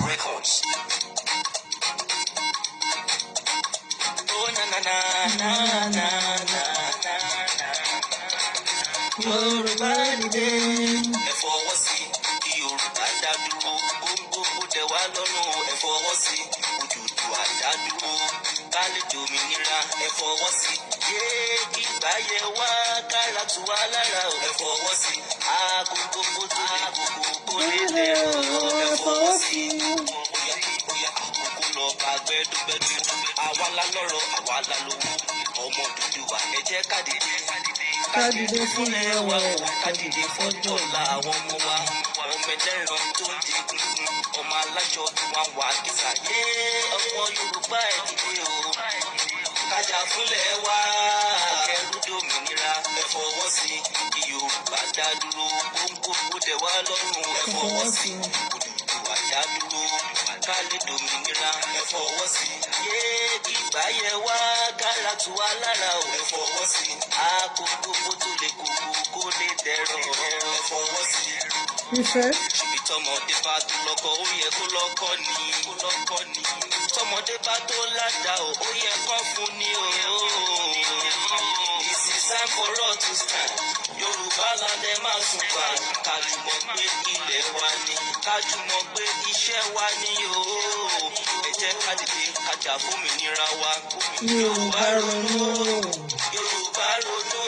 Records. Oh na na na na na na na. Yorùbá dìde. Ẹ fọwọ́ sí kí Yorùbá dá dúró. Ohun gbogbo dẹ̀ wá lọ́rùn. Ẹ fọwọ́ sí Odùduwà dá dúró. Ká lè dòmìnira. Ẹ fọwọ́ sí. Yé kí ìgbáyé wá kára tù wá lára o. Ẹ fọwọ́ sí. Agogo tó lè kókó kó lè dẹ̀rọ̀. Ẹ fọwọ́ sí. Bóyá bóyá àkókò lọ bá gbẹdúgbẹdú. Àwa la lọ́rọ̀, àwa la lówó. Ọmọ Odùduwà, ẹ jẹ́ ká dìde. Ká dìde fúnlẹ̀ wa o, ká dìde fọ́jọ́ ọ̀la àwọn ọmọ wa. Ọmọ ẹlẹ́ran tó ń di gungun, ọmọ aláṣọ wọn wà kìsà. Yé ọmọ Yorùbá, ẹ dìde o. Kájà fúnlẹ̀ wa. Kẹrù dòmìnira, ẹ fọwọ́ sí kí Yorùbá dá dúró. Ohun gbogbo dẹ̀ wá lọ́rùn, ẹ fọwọ́ sí. Odùduwà dá dúró. Ká lè dòmìnira, ẹ fọwọ́ sí. Yé kí ìgbáyé wá kára tù wá lára o, ẹ fọwọ́ sí. Àkókò tó lè kókó kó lè dẹ̀rọ̀, ẹ fọwọ́ sí. Ìfẹ́. Ṣèbí tọmọdé bá tó lọ́kọ, ó yẹ kó lọ́kọ ni, kó lọ́kọ ni. Tọmọdé bá tó ládàá o, ó yẹ kó fún ni o. This is time for us to stand. Yorùbá land, ẹ máa sùn gbà. Kájùmọ̀ gbé ilẹ̀ wa ni, kájùmọ̀ gbé iṣẹ́ wa ni o. Ẹ jẹ́ ká dìde, ká jà fómìnira wa. Yorùbá ronú. Yorùbá ronú.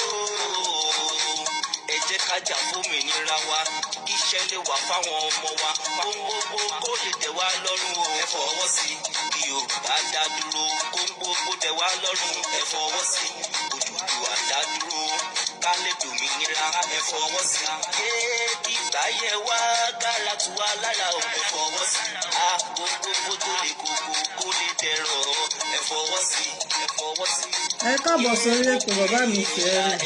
Ẹ jẹ́ ká jà fómìnira wa, kí iṣẹ́ lè wà fáwọn ọmọ wa, ohun gbogbo kó lè tẹ̀ wá lọ́rùn o. Ẹ fọwọ́ sí kí Yorùbá dá dúró, kó gbogbo tẹ̀ wá lọ́rùn. Ẹ fọwọ́ sí Odùduwà dá dúró, ká lè dòmìnira. Ẹ fọwọ́ sí yé kí ìgbáyé wá kára tù wá lára o. Ẹ fọwọ́ sí a gbogbo tó lè kókó kó lè dẹ̀rọ̀. Ẹ fọwọ́ sí, ẹ fọwọ́ sí. Ẹ káàbọ̀ sórí ètò, bàbá mi fẹ́ràn.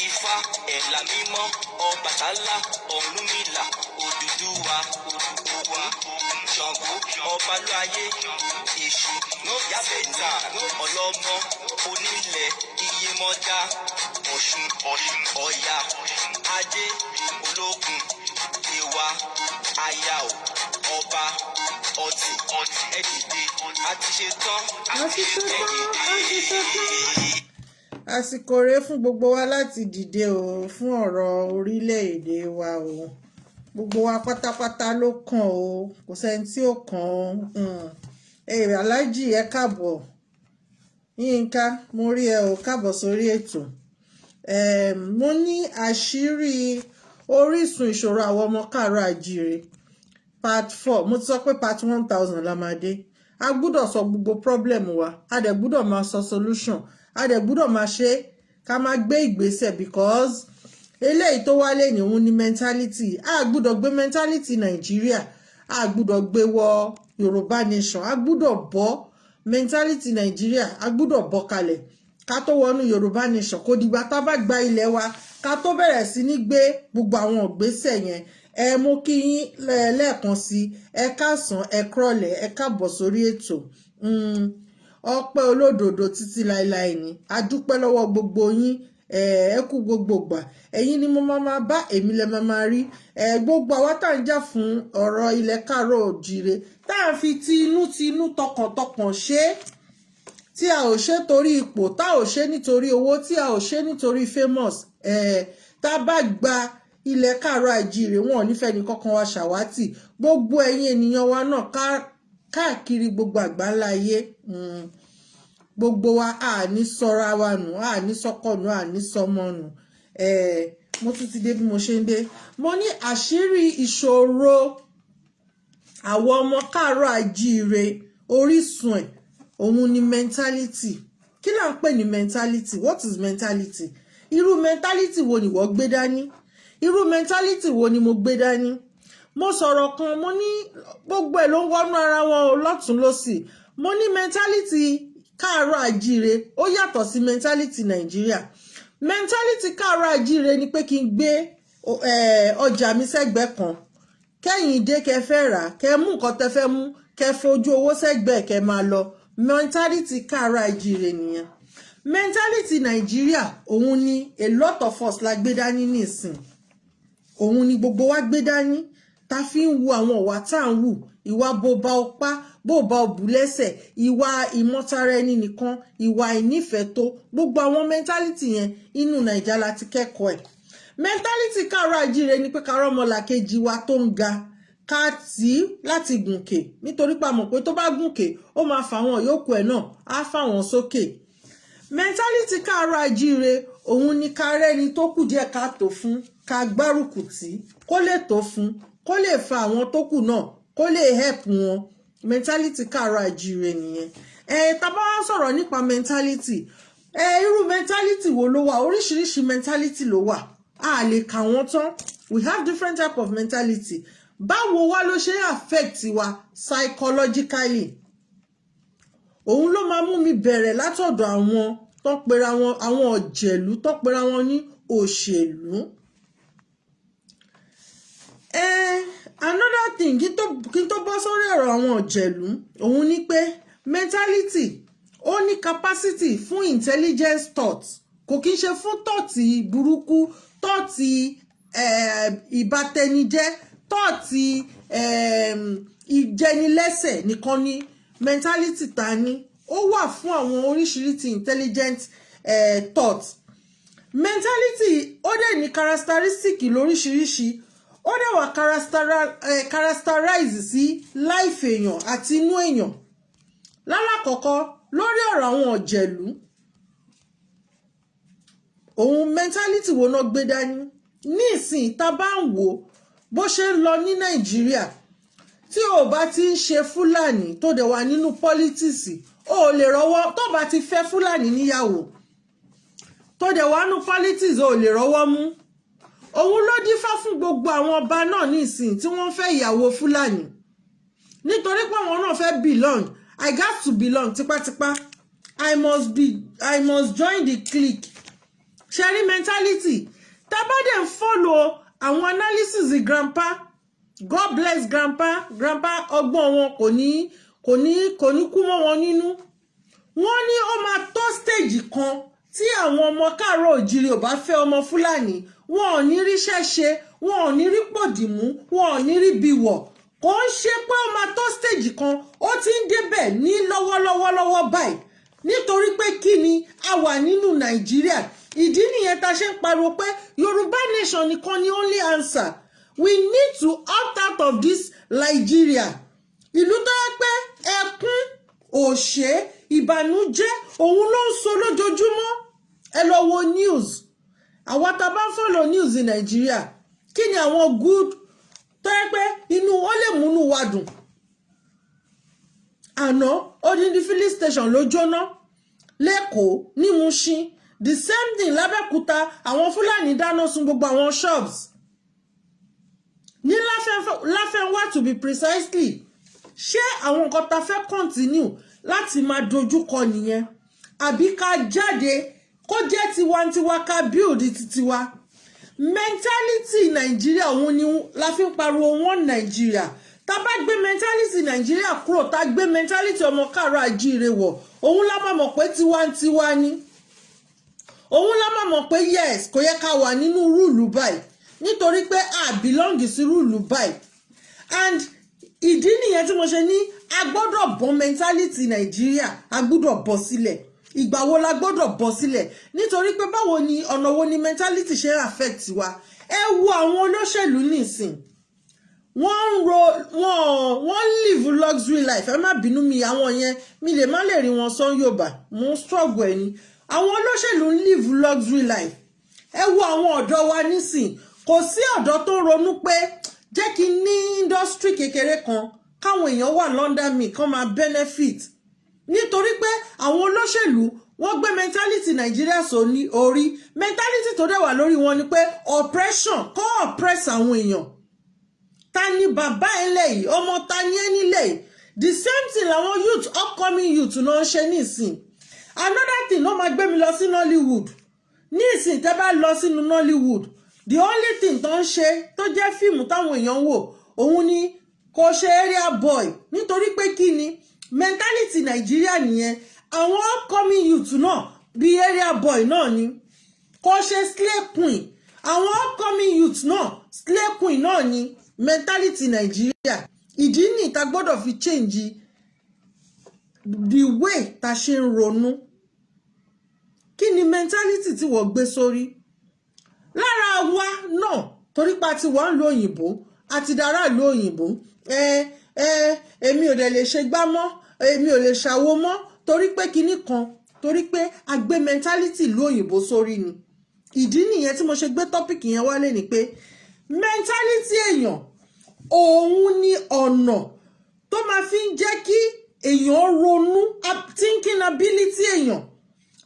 Ifá ẹ̀là mímọ́, Ọbàtálá, Ọ̀rúnmìlà, Odùduwà, Ògún, Ṣàngó, Ọbalúayé, Èṣù, Yábẹ̀tà, Ọlọ́mọ, Onílẹ̀, Iyemọja, Ọ̀ṣun, Ọya, Ajé, Olókun, Èwà, Ayao, Ọba, Ọtì, ẹ dìde, a ti ṣe tán, A ti ṣe ẹ tán, a ti ṣe tán. dìde. Àsìkò rèé fún gbogbo wa láti dìde o fún ọ̀rọ̀ orílẹ̀-èdè wa o. Gbogbo wa pátápátá ló kàn o, kò sẹ́ni tí ò kàn o. Ẹ aláàjì, ẹ káàbọ̀. Yínká, mo rí ẹ o, káàbọ̀ sórí ètò. Mo ní àṣírí orísun ìṣòro àwọn ọmọ káàárọ̀ àjíire part four. Mo ti sọ pé part 1000 la máa dé. A gbúdọ̀ sọ gbogbo problem wa, a dẹ̀ gbúdọ̀ máa sọ solution, a dẹ̀ gbúdọ̀ máa ṣe ká máa gbé ìgbésẹ̀, because eléyìí tó wálé ní òun ní mentality. A gbúdọ̀ gbé mentality Nàìjíríà, a gbúdọ̀ gbé wọ Yorùbá nation. A gbúdọ̀ bọ́ mentality Nàìjíríà, a gbúdọ̀ bọ́ kalẹ̀ ká tó wọnú Yorùbá nation. Kò dìgbà tá a bá gba ilẹ̀ wa ká tó bẹ̀rẹ̀ sí ní gbé gbogbo àwọn ìgbésẹ̀ yẹn. Ẹ mú kí yín lẹ́ẹ̀kan sí, ẹ káàsán, ẹ kúrọ̀lẹ́, ẹ káàbọ̀ sórí ètò. Ọpẹ́ olódodo títí láéláé ni. A dúpẹ́ lọ́wọ́ gbogbo yín, ẹ kú gbogbo gbà. Ẹ̀yin ni mo máa máa bá, èmi lẹ máa máa rí. Gbogbo àwa tá à ń jà fún ọ̀rọ̀ ilẹ̀ káàárọ̀ òjìrè, tá à ń fi tinú tinú tọkàntọkàn ṣe é, tí a ò ṣe torí ipò, tá ò ṣe nítorí owó, tí a ò ṣe nítorí famous, tá a bá gba ilẹ̀ káàárọ̀ àjíire, wọn ò nífẹ̀ẹ́ ní kankan wa ṣàwátì. Gbogbo ẹ̀yin ènìyàn wa náà káàkiri gbogbo àgbáńlá ayé, gbogbo wa, a ní sọra wa nù, a ní sọkọ nù, a ní sọmọ nù. Mo tún ti dé bí mo ṣe ń dé. Mo ní àṣírí ìṣòro àwọn ọmọ káàárọ̀ àjíire, orísun ẹ̀ òun ni mentality. Kí là ń pè ní mentality? What is mentality? Irú mentality wo ni wọ́n gbé dání? Irú mentality wo ni mo gbé dání? Mo sọ̀rọ̀ kan, mo ní gbogbo ẹ̀ ló ń wọnú ara wọn o lọ́tún lọ́sì. Mo ní mentality káàárọ̀ àjíire ó yàtọ̀ sí mentality Nàìjíríà. Mentality káàárọ̀ àjíire ni pé kí n gbé ọjà mi sẹ́gbẹ̀ẹ́ kan, kẹ́yìn dé, kẹ́ fẹ́ rà, kẹ́ mú nǹkan tẹ́ fẹ́ mú, kẹ́ fojú owó sẹ́gbẹ̀ẹ́, kẹ́ máa lọ. Mentality káàárọ̀ àjíire nìyẹn. Mentality Nàìjíríà, òun ni a lot of us la gbé dání nísìn, òun ni gbogbo wa gbé dání. Ta fi ń wu àwọn ìwà tá à ń wù, ìwà bó bá o pa, bó bá o bù lẹ́sẹ̀, ìwà ìmọ̀tara ẹni nìkan, ìwà ìnífẹ̀ẹ́ tó, gbogbo àwọn mentality yẹn, inú Nàìjà la ti kẹ́kọ̀ọ́ ẹ̀. Mentality káàárọ̀ àjíire ni pé kárọ́ ọmọlàkejì wa tó ń ga, ká tì í láti gùnkè, nítorí pa mọ̀ pé tó bá gùnkè, ó máa fà wọn yòókù ẹ̀ náà, á fà wọ́n sókè. Mentality káàárọ̀ àjíire òun ni ká rẹ́ni tó kù díẹ̀ ká tó fún, ká gbárùkù tì, kó lè tó fún, kó lè fa àwọn tó kù náà, kó lè help wọn. Mentality káàárọ̀ àjíire nìyẹn. Ẹ tá bá wá sọ̀rọ̀ nípa mentality, ẹ irú mentality wo ló wà? Oríṣiríṣi mentality ló wà, a lè kà wọ́n tán. We have different type of mentality. Báwo wá ló ṣe affect wa psychologically? Òun ló máa mú mi bẹ̀rẹ̀ látọ̀dọ̀ àwọn tó ń pera wọn, àwọn ọ̀jẹ̀lú tó ń pera wọn ní òṣèlú. Another thing kí n tó bọ́ sórí ọ̀rọ̀ àwọn ọ̀jẹ̀lú, òun ni pé mentality, ó ní capacity fún intelligence thought. Kò kí n ṣe fún thought burúkú, thought ìbátẹnijẹ́, thought ìjẹnilẹ́sẹ̀ nìkan ni mentality ta ní. Ó wà fún àwọn oríṣiríṣi intelligent thought. Mentality, ó dẹ̀ ní characteristic lóríṣiríṣi. Ó dẹ̀ wà characterize sí life èèyàn àti inú èèyàn. Lálàkọ́kọ́, lórí ọ̀rọ̀ àwọn ọ̀jẹ̀lú, òun mentality wo náà gbé dání ní ìsìn? Tá a bá ń wò bó ṣe ń lọ ní Nàìjíríà, tí o bá ti ń ṣe Fúlàní tó dẹ̀ wà nínú politics, o ò lè rọ́wọ́. Tó bá ti fẹ́ Fúlàní níyàwó, tó dẹ̀ wà nínú politics, o ò lè rọ́wọ́ mú. Òun ló dífá fún gbogbo àwọn ọba náà nísìn tí wọ́n fẹ́ ìyàwó Fúlàní, nítorí pé àwọn náà fẹ́ belong. I got to belong tipátipá. I must join the clique. Ṣe rí mentality? Tá bá dẹ̀ ń follow àwọn analysis grandpa, God bless grandpa. Grandpa, ọgbọ́n wọn kò ní kú mọ́ wọn nínú. Wọ́n ní ó máa tó stage kan tí àwọn ọmọ káàárọ̀ òjìrì ò bá fẹ́ ọmọ Fúlàní, wọn ò ní ríṣẹ́ ṣe, wọn ò ní rí pòdìmú, wọn ò ní rí biwọ̀. Kò ń ṣe pé ó máa tó stage kan, ó ti ń débẹ̀ ní lọ́wọ́lọ́wọ́ lọ́wọ́ báyìí. Nítorí pé kí ni? A wà nínú Nàìjíríà. Ìdí nìyẹn tá a ṣe ń pariwo pé Yorùbá nation nìkan ni only answer. We need to opt out of this Nigeria, ìlú tó yẹ pé ẹkún, òṣè, ìbànújẹ́ òun ló ń sọ lójoojúmọ́. Ẹ lọ wo news. Àwa tá a bá ń follow news in Nàìjíríà, kí ni àwọn good tó yẹ pé inú ó lè múnú wa dùn? Àná, odindi filling station ló jóná lẹ́kọ̀ọ́ ní Mushin. The same thing lábẹ́òkúta, àwọn Fúlàní dáná sun gbogbo àwọn shops ní Láfẹ́nwá, to be precisely. Ṣé àwọn nǹkan ta fẹ́ continue láti máa dojúkọ nìyẹn, àbí ká jáde, kó jẹ́ tiwantiwa, ká build titiwa? Mentality Nàìjíríà, òun ni la fi ń pariwo one Nàìjíríà. Tá bá gbé mentality Nàìjíríà kúrò, tá gbé mentality ọmọ káàárọ̀ àjíire wọ̀, òun la máa mọ̀ pé tiwantiwa ni. Òun la máa mọ̀ pé yes, kò yẹ ká wà nínú rule báyìí, nítorí pé a belong sí rule báyìí. And ìdí nìyẹn tí mo ṣe ní a gbọ́dọ̀ bọ́ mentality Nàìjíríà, a gbọ́dọ̀ bọ́ sílẹ̀. Ìgbà wo la gbọ́dọ̀ bọ́ sílẹ̀? Nítorí pé báwo ni, ọ̀nà wo ni mentality ṣe affect wa? Ẹ wo àwọn olóṣèlú nísìn, wọ́n ń ro wọ́n live luxury life. Ẹ má bínú mi, àwọn yẹn mi lè má lè rí wọn sọ Yorùbá, mo ń struggle ẹ ní. Àwọn olóṣèlú ń live luxury life. Ẹ wo àwọn ọ̀dọ́ wa nísìn, kò sí ọ̀dọ́ tó ń ronú pé jẹ́ kí n ní industry kékeré kan, káwọn èèyàn wà London mi kán máa benefit, nítorí pé àwọn olóṣèlú, wọ́n gbé mentality Nàìjíríà sọ ní orí. Mentality tó dẹ̀ wà lórí wọn ni pé oppression, kọ́ oppress àwọn èèyàn. Ta ni bàbá ẹ lẹ̀ yìí? Ọmọ ta ni ẹ nílẹ̀ yìí? The same thing làwọn youth, upcoming youth náà ń ṣe nísìn. Another thing ló máa gbé mi lọ sí Nollywood nísìn. Tẹ́ bá lọ sínú Nollywood, the only thing tó ń ṣe tó jẹ́ fíìmù táwọn èèyàn ń wò, òun ni kò ṣe area boy. Nítorí pé kí ni? Mentality Nàìjíríà nìyẹn. Àwọn upcoming youth náà, bí area boy náà ni. Kò ṣe slay queen, àwọn upcoming youth náà, slay queen náà ni. Mentality Nàìjíríà, ìdí ní ta gbọ́dọ̀ fi change the way ta ṣe ń ronú. Kí ni mentality tí wọ́n gbé sórí lára wa náà? Torí pa ti wà ń lo òyìnbó àti dára ìlú òyìnbó, ẹ ẹ èmi ò dẹ̀ lè ṣe gbá mọ́, èmi ò lè ṣàwo mọ́, torí pé kinní kan, torí pé a gbé mentality ìlú òyìnbó sórí ni. Ìdí nìyẹn tí mo ṣe gbé topic yẹn wálé, ni pé mentality èèyàn, òun ni ọ̀nà tó máa fi ń jẹ́ kí èèyàn ronú, thinking ability èèyàn,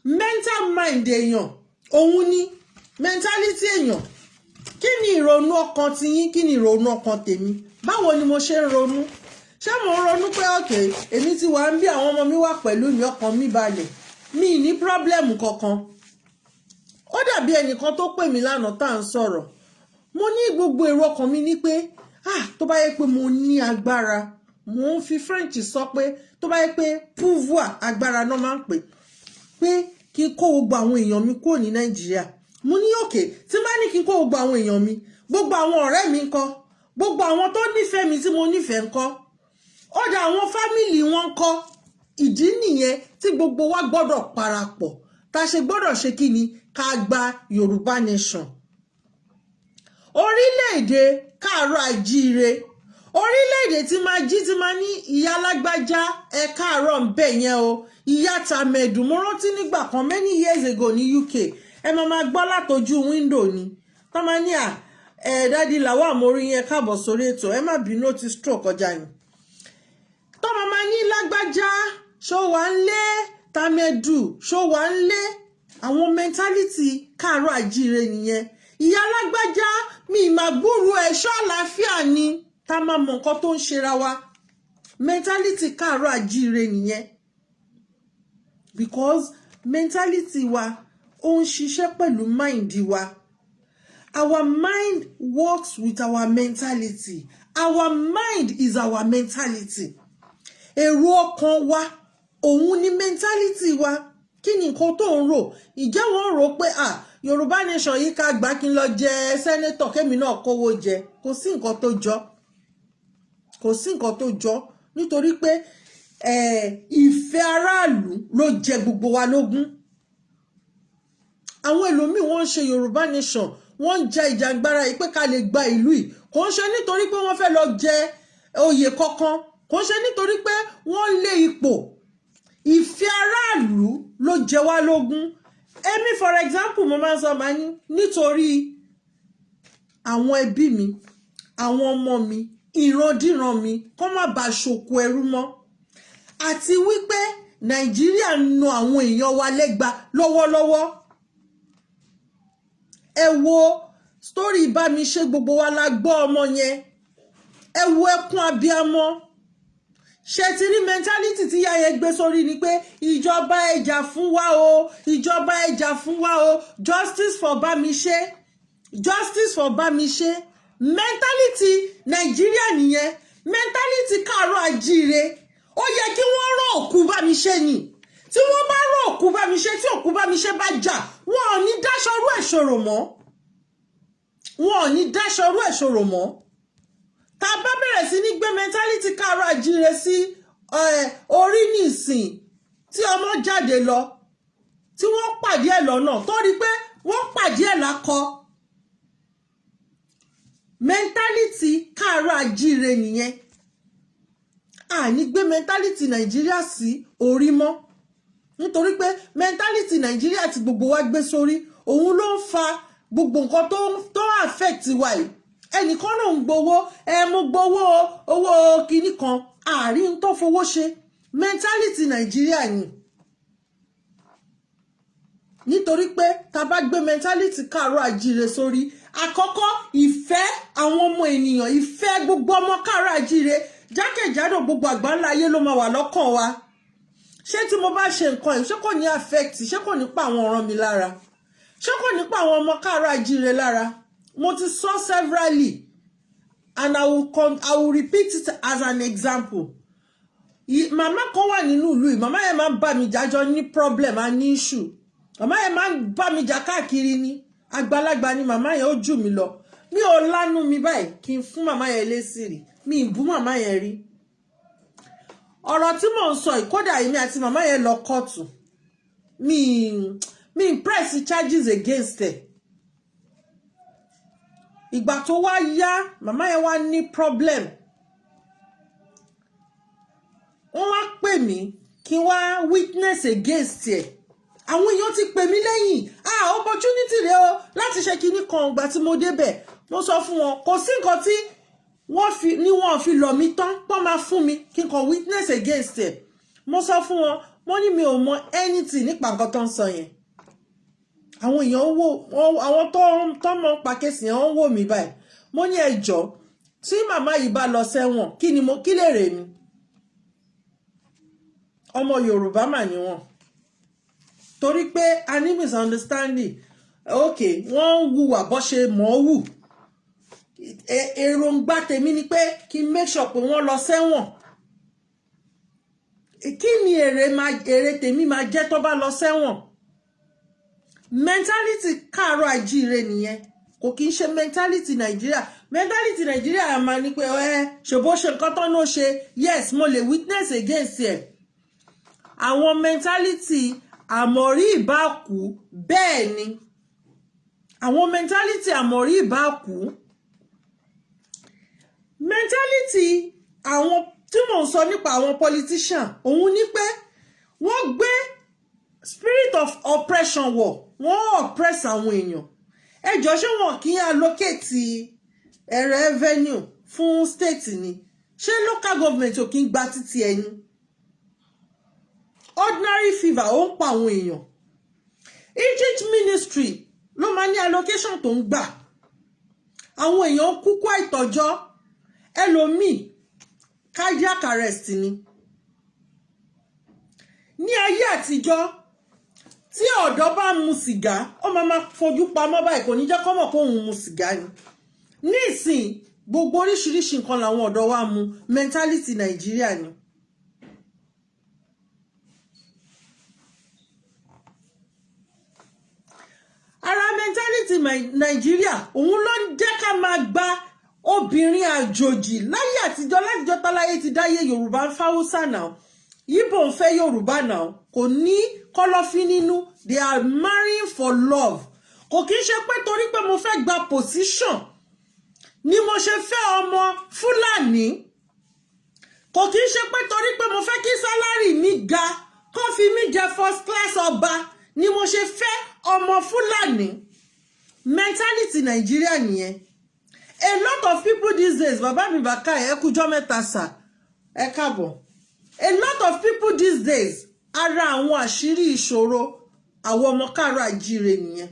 mental mind èèyàn, òun ni mentality èèyàn. Kí ni ìrònú ọkàn tiyín? Kí ni ìrònú ọkàn tèmi? Báwo ni mo ṣe ń ronú? Ṣé mo ń ronú pé, okay, èmi ti wà ń bí, àwọn ọmọ mi wà pẹ̀lú mi, ọkàn mi balẹ̀, mi ní problem kankan? Ó dàbí ẹnìkan tó pè mí lánàá tá à ń sọ̀rọ̀. Mo ní gbogbo èrò ọkàn mi ní pé, ah, tó bá yẹ pé mo ní agbára, mo ń fi French sọ pé tó bá yẹ pé pouvoir, agbára náà máa ń pè pé kí n kó gbogbo àwọn èèyàn mi kúrò ní Nàìjíríà. Mo ní, okay, tí bá ní kí n kó gbogbo àwọn èèyàn mi, gbogbo àwọn ọ̀rẹ́ mi ńkọ́? Gbogbo àwọn tó nífẹ̀ẹ́ mi tí mo nífẹ̀ẹ́ ńkọ́? Ó dà, àwọn family wọn ńkọ́? Ìdí nìyẹn tí gbogbo wa gbọ́dọ̀ parapọ̀, tá a ṣe gbọ́dọ̀ ṣe kí ni, ká gba Yorùbá Nation, orílẹ̀-èdè káàárọ̀ àjíire, orílẹ̀-èdè tí máa jí, tí máa ní ìyá alágbájá, ẹ káàárọ̀ ń bẹ̀ yẹn o, ìyá tàmẹ̀dù. Mo rántí nígbà kan, many years ago ní UK, ẹ máa máa gbọ́ látọjú window ni tọ́ máa ní à ẹ̀, "Daddy làwọn àmórí yẹn, káàbọ̀ sórí ètò, ẹ má bínú, ó ti stroke kọjá ni." Tọ́ máa máa ní, "Lágbájá, ṣó wà ń lé? Tàmẹ̀dù, ṣó wà ń lé?" Àwọn mentality káàárọ̀ àjíire nìyẹn. "Ìyá alágbájá mi, ìmà gbúrú ẹ̀, ṣọ́ àlàáfíà ni?" Tá a máa mọ nǹkan tó ń ṣera wa. Mentality káàárọ̀ àjíire nìyẹn, because mentality wa, ó ń ṣiṣẹ́ pẹ̀lú mind wa. Our mind works with our mentality. Our mind is our mentality. Èrò ọkàn wa, òun ni mentality wa. Kí ni nǹkan tó ń rò? Ìjẹ́ wọ́n rò pé, ah, Yorùbá Nation yìí, ká gbà, kí n lọ jẹ senator, kémi náà kówó jẹ? Kò sí nǹkan tó jọ, kò sí nǹkan tó jọ, nítorí pé ìfẹ́ aráàlú ló jẹ gbogbo wa lógún. Àwọn ẹlòmíì, wọ́n ń ṣe Yorùbá Nation, wọ́n ń ja ìjàngbara yìí pé ká lè gba ìlú yìí. Kò ń ṣe nítorí pé wọ́n fẹ́ lọ jẹ oyè kankan, kò ń ṣe nítorí pé wọ́n ń lé ipò. Ìfẹ́ aráàlú ló jẹ wá lógún. Èmi, for example, mo máa ń sọ, máa ní nítorí àwọn ẹbí mi, àwọn ọmọ mi, ìrandíran mi, kó má bàa ṣòkò ẹrú mọ́, àti wípé Nàìjíríà ń na àwọn èèyàn wa lẹ́gba lọ́wọ́lọ́wọ́. Ẹ wo story bá mi ṣe, gbogbo wa la gbọ́ ọmọ yẹn. Ẹ wo ẹkún abiyamọ. Ṣe ti rí mentality tí ìyá yẹn gbé sórí ni pé ìjọba, ẹ jà fún wa o, ìjọba, ẹ jà fún wa o, justice for Bámiṣé, justice for Bámiṣé. Mentality Nàìjíríà nìyẹn. Mentality káàárọ̀ àjíire, ó yẹ kí wọ́n rán òkú Bámiṣé ni. Tí wọ́n bá rán òkú Bámiṣé, tí òkú Bámiṣé bá jà, wọn ò ní dáṣọrú ẹ̀ ṣòro mọ́, wọn ò ní dáṣọrú ẹ̀ ṣòro mọ́. Tá a bá bẹ̀rẹ̀ sí ní gbé mentality káàárọ̀ àjíire sí orí nìsín, tí ọmọ jáde lọ, tí wọ́n pàdé ẹ̀ lọ́nà, tó rí pé wọ́n pàdé ẹ̀ lákọ, mentality káàárọ̀ àjíire nìyẹn. Àní gbé mentality Nàìjíríà sí orí mọ́, nítorí pé mentality Nàìjíríà tí gbogbo wa gbé sórí, òun ló ń fa gbogbo nǹkan tó affect wa yìí. Ẹnìkan náà ń gbowó, ẹ mú gbowó, owó kinní kan, àárín tó fowó ṣe. Mentality Nàìjíríà ni. Nítorí pé tá bá gbé mentality káàárọ̀ àjíire sórí, àkọ́kọ́, ìfẹ́ àwọn ọmọ ènìyàn, ìfẹ́ gbogbo ọmọ káàárọ̀ àjíire jákèjádò gbogbo àgbáńlá ayé ló máa wà lọ́kàn wa. Ṣé tí mo bá ṣe nǹkan yìí, ṣé kò ní affect, ṣé kò ní pa àwọn ọ̀ràn mi lára, ṣé kò ní pa àwọn ọmọ káàárọ̀ àjíire lára? Mo ti sọ severally and I will repeat it as an example. Màmá kan wà nínú ìlú yìí. Màmá yẹn máa ń bá mi jájọ ní problem, a ní issue. Màmá yẹn máa ń bá mi jà káàkiri ni. Àgbàlagbà ni màmá yẹn, ó jù mí lọ. Mi ò lánú mi báyìí kí n fún màmá yẹn lésì rí. Mi ì bú màmá yẹn rí. Ọ̀rọ̀ tí mò ń sọ yìí, kódà èmi àti màmá yẹn lọ kóòtù, mi press charges against ẹ̀. Ìgbà tó wá yá, màmá yẹn wá ní problem. Wọ́n wá pè mí kí n wá witness against ẹ̀. Àwọn èèyàn ti pè mí lẹ́yìn, "Ah, opportunity rẹ o láti ṣe kinní kan." Ìgbà tí mo débẹ̀, mo sọ fún wọn, kò sí nǹkan tí wọ́n fi ní wọ́n fi lọ̀ mí tán, wọ́n máa fún mi kí n kàn witness against ẹ̀. Mo sọ fún wọn, wọ́n ní mi ò mọ anything nípa nǹkan tó ń sọ yẹn. Àwọn èèyàn wò, àwọn tó mọ̀ pa case yẹn, wọ́n wò mí báyìí. Mo ní, ẹ jọ̀ọ́, tí màmá yìí bá lọ sẹ́wọ̀n, kí ni mo kí lè rè mí? Ọmọ Yorùbá mà ní wọn. Torí pé a ní misunderstanding, ok, wọ́n ń hùwà bó ṣe mọ̀ ọ́ wù. Èròǹgbà tèmi ni pé kí n make sure pé wọ́n lọ sẹ́wọ̀n. Kí ni èrè máa, èrè tèmi máa jẹ́ tó bá lọ sẹ́wọ̀n? Mentality káàárọ̀ àjíire nìyẹn, kò kí ń ṣe mentality Nàìjíríà. Mentality Nàìjíríà máa ní pé ẹ ṣòbó ṣe nǹkan tán ló ṣe. Yes, mo lè witness against ẹ. Àwọn mentality àmọ̀rí ìbákú, bẹ́ẹ̀ ni, àwọn mentality àmọ̀rí ìbákú, mentality àwọn tí mò ń sọ nípa àwọn politician, òun ní pé wọ́n gbé spirit of oppression wọ̀, wọ́n oppress àwọn èèyàn. Ẹ jọ̀ọ́, ṣé wọn kì í allocate revenue fún state ni? Ṣé local government ò kí ń gba títí ẹni? Ordinary fever, ó ń pa àwọn èèyàn. Each ministry ló máa ní allocation tó ń gbà. Àwọn èèyàn kúkú àìtọ́jọ́. Ẹlòmíì, cardiac arrest ni. Ní ayé àtijọ́, tí ọ̀dọ́ bá mu sìgá, ó máa ma fojú pamọ́ báyìí, kò ní jẹ́ kó mọ̀ pé òun mu sìgá ni. Nísìn, gbogbo oríṣiríṣi nǹkan làwọn ọ̀dọ́ wa mu. Mentality Nàìjíríà ni. Ara mentality Nàìjíríà, òun ló ń jẹ́ ká máa gba obìnrin àjòjì. Láyé àtijọ́, látijọ́ táláyé ti dáyé, Yorùbá ń fáwọ́sà náà, Yíbò ń fẹ́ Yorùbá náà, kò ní kọ́lọ́fín nínú. They are marrying for love. Kò kí ń ṣe pé torí pé mo fẹ́ gba position ni mo ṣe fẹ́ ọmọ Fúlàní. Kò kí ń ṣe pé torí pé mo fẹ́ kí salary mi ga, kó fi mí jẹ first class ọba ni mo ṣe fẹ́ ọmọ Fúlàní. Mentality Nàìjíríà nìyẹn. A lot of people these days, bàbá mi bàkà, ẹ kújọ́ mẹ́ta sà, ẹ káàbọ̀. A lot of people these days, ara àwọn àṣírí ìṣòro àwọn ọmọ káàárọ̀ àjíire nìyẹn.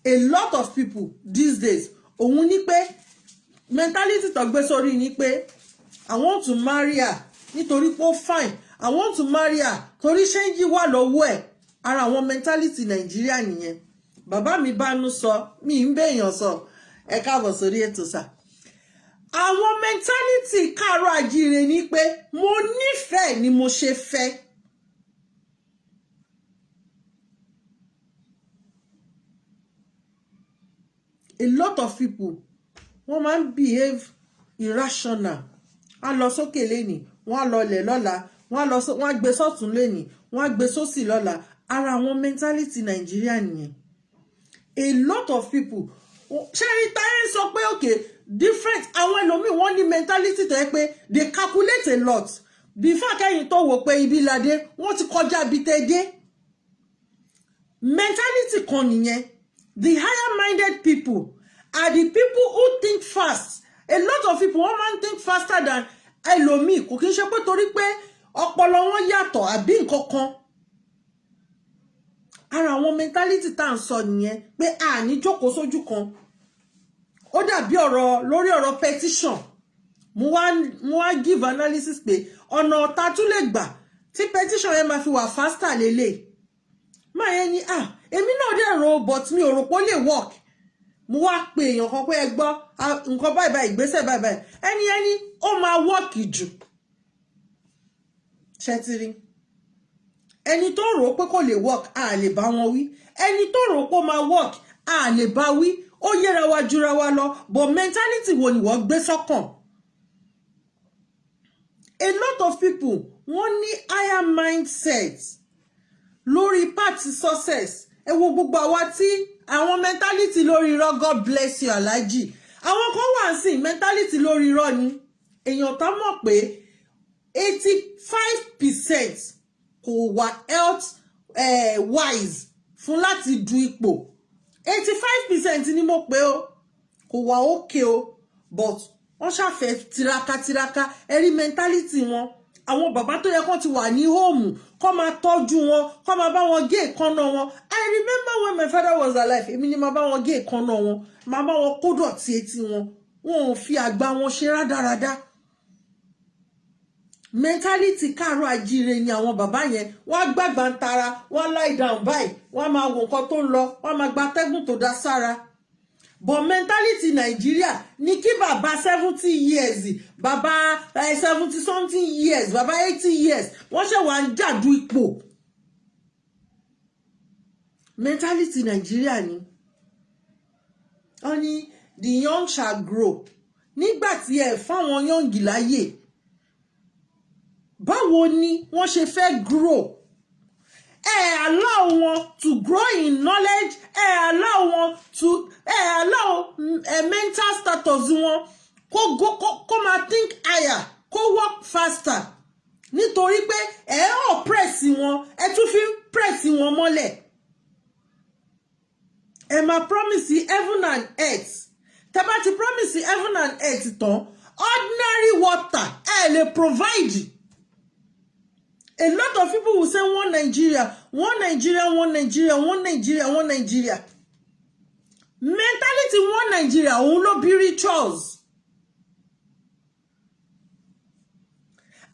A lot of people these days, òun ní pé mentality tó gbé sórí ni pé I want to marry her nítorí pé ó fine, I want to marry her torí change wà lọ́wọ́ ẹ̀. Ara àwọn mentality Nàìjíríà nìyẹn. Bàbá mi bánú sọ, mi ń béèyàn sọ. Ẹ káàbọ̀ sórí ètò sà. Àwọn mentality káàárọ̀ àjíire ni pé mo nífẹ̀ẹ́ ni mo ṣe fẹ́. A lot of people, wọ́n máa ń behave irrational. Á lọ sókè lẹ́nìí, wọ́n á lọlẹ̀ lọ́la, wọ́n á gbé sọ́tún lẹ́nìí, wọ́n á gbé sósì lọ́la. Ara àwọn mentality Nàìjíríà nìyẹn. A lot of people, ṣẹ́rí táyé ń sọ pé okay, different, àwọn ẹlòmíì, wọ́n ní mentality tó yẹ pé they calculate a lot before kẹ́yìn tó wò pé ibi ládé, wọ́n ti kọjá ibi tẹ́ dé. Mentality kan nìyẹn. The higher minded people are the people who think fast. A lot of people, wọ́n máa ń think faster than ẹlòmíì. Kò kí ń ṣe pé torí pé ọpọlọ wọn yàtọ̀ àbí nǹkan kan. Ara àwọn mentality tá à ń sọ nìyẹn, pé a ní jókòó sójú kan. Ó dàbí ọ̀rọ̀ lórí ọ̀rọ̀ petition. Mo wá give analysis pé ọ̀nà ọ̀tá tún lè gbà tí petition yẹn máa fi wà faster lélẹ̀. Máa yẹn ni, ah, èmi náà dẹ̀ rò, but mi ò rò pé ó lè work. Mo wá pe èèyàn kan pé, ẹ gbọ́, nǹkan báyìí báyìí, ìgbésẹ̀ báyìí báyìí. Ẹni ó máa work jù. Ṣẹ́tìrì ẹni tó rò ó pé kò lè work, a lè bá wọn wí. Ẹni tó rò ó pé ó máa work, a lè bá wí. Ó yẹra wa jura wa lọ, but mentality wo ni wọ́n gbé sọ́kàn? A lot of people, wọ́n ní higher mindset lórí path success. Ẹ wo gbogbo àwa tí àwọn mentality lórí irọ́. God bless you, Alhaji. Àwọn kan wà sí mentality lórí irọ́ ni. Èèyàn tá mọ̀ pé 85% kò wà health wise fún láti du ipò. 85% ni mo pè o. Kò wà okay o, but wọ́n ṣàfẹ́ tiraka tiraka. Ẹ rí mentality wọn. Àwọn bàbá tó yẹ kó ti wà ní home, kó máa tọ́jú wọn, kó máa bá wọn gé èékánná wọn. I remember when my father was alive, èmi ni máa bá wọn gé èékánná wọn, máa bá wọn kó dọ̀tí etí wọn. Wọn ò fi àgbà wọn ṣe rádaràda. Mentality káàárọ̀ ajíire ni àwọn bàbá yẹn. Wọ́n á gbàgbà ń tara, wọ́n á lie down báyìí, wọ́n á máa wo nǹkan tó ń lọ, wọ́n á máa gba atẹ́gùn tó dá sára. But mentality Nàìjíríà ní kí bàbá 70 years, bàbá 70 something years, bàbá 80 years, wọ́n ṣe wà ń jàdú ipò. Mentality Nàìjíríà ni wọ́n ní the young shall grow. Nígbà tí ẹ fáwọn young láyè, báwo ni wọ́n ṣe fẹ́ grow? Ẹ allow wọn to grow in knowledge, ẹ allow wọn to, ẹ allow mental status wọn kó go, kó máa think higher, kó work faster, nítorí pé ẹ oppress wọn, ẹ tún fi ń press wọn mọ́lẹ̀. Ẹ máa promise heaven and earth. Tẹ́ bá ti promise heaven and earth tán, ordinary water ẹ lè provide. A lot of people will say one Nigeria, one Nigeria, one Nigeria, one Nigeria, one Nigeria. Mentality one Nigeria, òun ló bí rituals.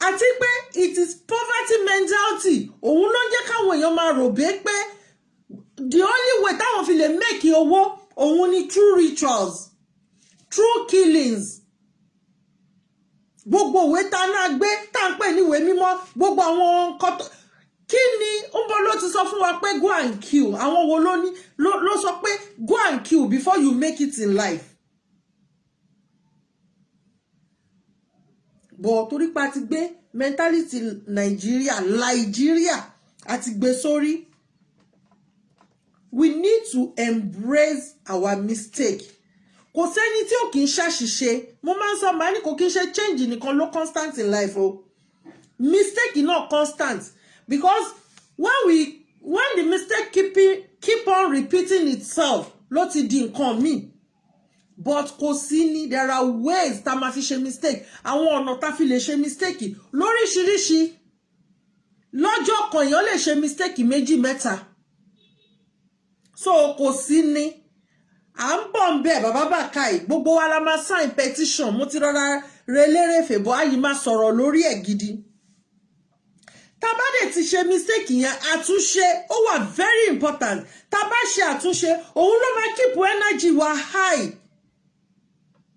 Àti pé it is poverty mentality, òun ló ń jẹ́ káwọn èèyàn máa rò bẹ́ẹ̀ pé the only way táwọn fi lè make owó, òun ni through rituals, through killings. Gbogbo òwe tá a náà gbé tá à ń pè ní ìwé mímọ́, gbogbo àwọn nǹkan tó kí ni ń bọ́, ló ti sọ fún wa pé go and kill. Àwọn wo ló ní ló sọ pé go and kill before you make it in life? But torí pa ti gbé mentality Nàìjíríà, Nàìjíríà àti gbé sórí, we need to embrace our mistake. Kò sẹ́ni tí ò kì í ṣàṣìṣe. Mo máa ń sọ, màá ní kò kí ń ṣe change nìkan ló constant in life o. Mistake náà constant, because when the mistake keep on repeating itself, ló ti di nǹkan míì. But kò sí ní, there are ways tá a máa fi ṣe mistake. Àwọn ọ̀nà tá a fi lè ṣe mistake lóríṣiríṣi. Lọ́jọ́ kan, èèyàn lè ṣe mistake méjì, mẹ́ta. So kò sí ní, à ń bọ̀ ń bẹ̀. Bàbá Bàkàì, gbogbo wa la máa sign petition. Mo ti rọra relérèfè bọ́ àyè máa sọ̀rọ̀ lórí ẹ̀ gidi. Tá bá dẹ̀ ti ṣe mistake yẹn, àtúnṣe ó wà very important. Tá bá ṣe àtúnṣe, òun ló máa keep energy wa high,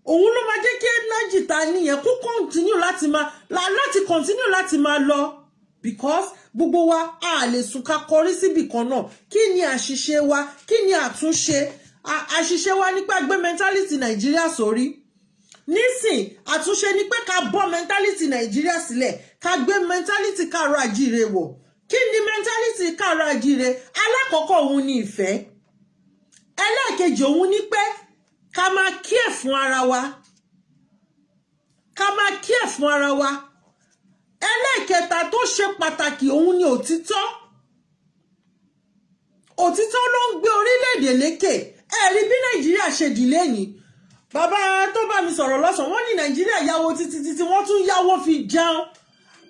òun ló máa jẹ́ kí energy ta níyẹn kó continue láti máa láti continue láti máa lọ, because gbogbo wa a lè sùn ká kọrí síbì kan náà. Kí ni àṣìṣe wa? Kí ni àtúnṣe? Àṣìṣe wa nípa gbé mentality Nàìjíríà sórí nísìn. Àtúnṣe ni pé ká bọ́ mentality Nàìjíríà sílẹ̀, ká gbé mentality káàárọ̀ àjíire wọ̀. Kí ni mentality káàárọ̀ àjíire? Alákọ̀ọ́kọ́, òun ni ìfẹ́. Ẹlẹ́ẹ̀kejì, òun ni pé ká máa care fún ara wa, ká máa care fún ara wa. Ẹlẹ́ẹ̀kẹta tó ṣe pàtàkì, òun ni òtítọ́. Òtítọ́ ló ń gbé orílẹ̀-èdè lékè. Ẹ rí bí Nàìjíríà ṣe dì lẹ́yìn. Bàbá tó bá mi sọ̀rọ̀ lọ́sàn-án, wọ́n ní Nàìjíríà yáwó títí títí, wọ́n tún yáwó fi jẹun.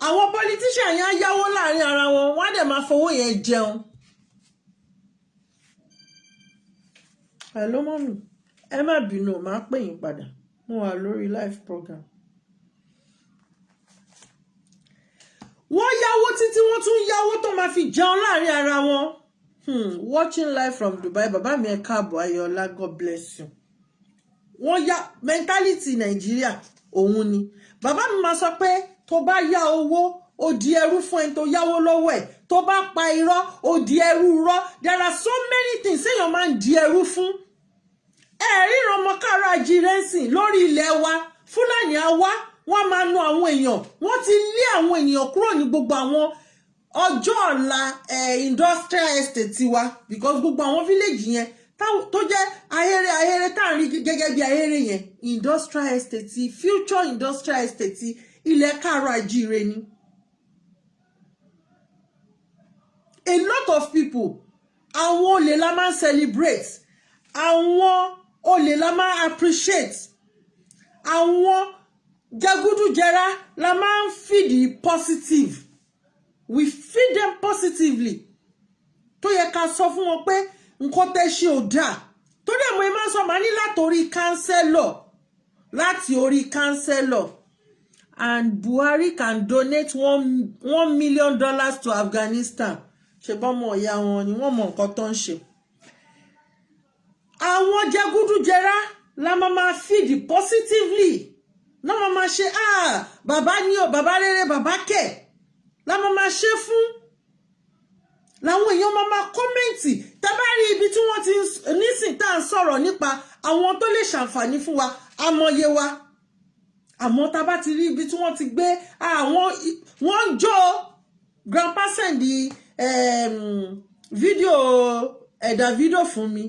Àwọn politician yẹn á yáwó láàrin ara wọn, wọ́n á dẹ̀ máa fowó yẹn jẹun. Hello mummy, ẹ má bínú, màá pè yín padà, mo wà lórí live program. Wọ́n yáwó títí, wọ́n tún yáwó tó máa fi jẹun láàrin ara wọn. Watching live from Dubai. Bàbá mi, ẹ káàbọ̀. Ayọ̀ọ́lá, God bless you. Wọ́n yá mentality Nàìjíríà, òun ni bàbá mi máa sọ pé tó bá yá owó, ó di ẹrú fún ẹni tó yáwó lọ́wọ́ ẹ̀. Tó bá pa irọ́, ó di ẹrú irọ́. There are so many things èèyàn máa ń di ẹrú fún. Ẹ ríran ọmọ káàárọ̀ àjíire ń sìn lórí ilẹ̀ wa. Fúlàní á wá, wọ́n máa nu àwọn èèyàn. Wọ́n ti lé àwọn ènìyàn kúrò ní gbogbo àwọn ọjọ́ ọ̀la industrial estate tiwa, because gbogbo àwọn village yẹn tó jẹ́ ahéré ahéré tá à ń rí gẹ́gẹ́ bí ahéré yẹn, industrial estate ti future industrial estate ti ilẹ̀ káàárọ̀ àjíire ni. A lot of people, àwọn olè la máa ń celebrate, àwọn olè la máa ń appreciate, àwọn jẹgúdújẹrá la máa ń feed positive. We feed them positively. Tó yẹ ká sọ fún wọn pé nǹkan tẹ́ ṣe ò dáa. Torí ẹ̀ mo máa ń sọ, màá ní látòrí councillor, láti orí councillor. And Buhari can donate $1 million to Afghanistan. Ṣe bọ́mọ ìyá wọn ni wọ́n mọ nǹkan tó ń ṣe. Àwọn jẹgúdújẹrá la máa máa feed positively náà, máa máa ṣe, "Ah, bàbá ní o, bàbá rere, bàbá kẹ̀" la máa máa ṣe fún. Làwọn èèyàn máa máa comment. Tá bá rí ibi tí wọ́n ti nísìn tá à ń sọ̀rọ̀ nípa àwọn tó lè ṣàǹfààní fún wa, amọ̀ye wa. Àmọ́ tá bá ti rí ibi tí wọ́n ti gbé àwọn, wọ́n ń jó. Grandpa send fídíò, ẹ̀dà fídíò fún mi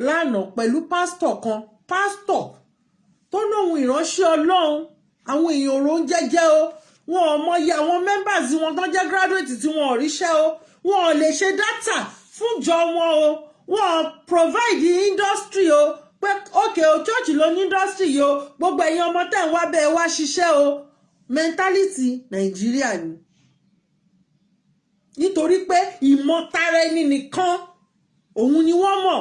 lánàá pẹ̀lú pásítọ̀ kan, pásítọ̀ tó lóun ìránṣẹ́ Ọlọ́run. Àwọn èèyàn òrò ń jẹ́jẹ́ o. Wọn ò mọyì àwọn members wọn tó jẹ́ graduate tí wọn ò ríṣẹ́ o. Wọn ò lè ṣe data fúnjọ wọn o. Wọn ò provide industry o, pé okay o, church ló ní industry yìí o, gbogbo ẹ̀yin ọmọ tẹ̀ ń wá bẹ́ẹ̀ wá ṣiṣẹ́ o. Mentality Nàìjíríà ni, nítorí pé ìmọ̀tara ẹni nìkan òun ni wọ́n mọ̀.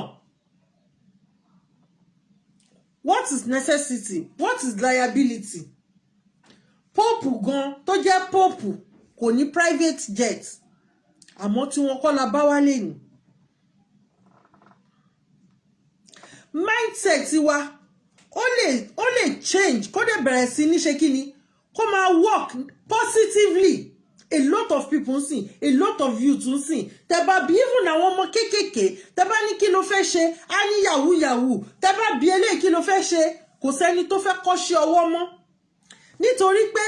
What is necessity? What is liability? Pope gan tó jẹ́ pope kò ní private jet, àmọ́ tí wọ́n kọ́ la bá wálé ni. Mindset wa ó lè change, kó dẹ̀ bẹ̀rẹ̀ sí ní ṣe kí ni, kó máa work positively. A lot of people ń sìn, a lot of youth ń sìn, tẹ́ bá bí, even àwọn ọmọ kéékèèké, tẹ́ bá ní kí ló fẹ́ ṣe, á ní yahoo yahoo. Tẹ́ bá bí eléyìí kí ló fẹ́ ṣe, kò sẹ́ni tó fẹ́ kọ́ṣẹ́ ọwọ́ mọ́, nítorí pé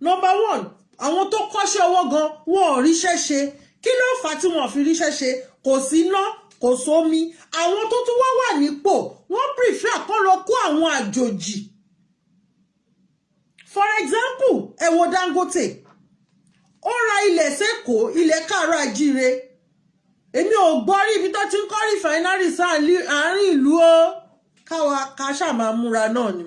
number one, àwọn tó kọ́ṣẹ́ ọwọ́ gan, wọn ò ríṣẹ́ ṣe. Kí ló fà á tí wọn ò fi ríṣẹ́ ṣe? Kò sí iná, kò sómi. Àwọn tó tún wá wà nípò, wọ́n prefer kó lọ kó àwọn àjòjì. For example, ẹ wo Dangote. Ó ra ilẹ̀ sẹ́kọ̀ọ́, ilẹ̀ káàárọ̀ àjíire. Èmi ò gbọ́ rí ibi tó ti ń kọ́ refinery sáàrin ìlú o. Káwa ká ṣáà máa múra náà ni.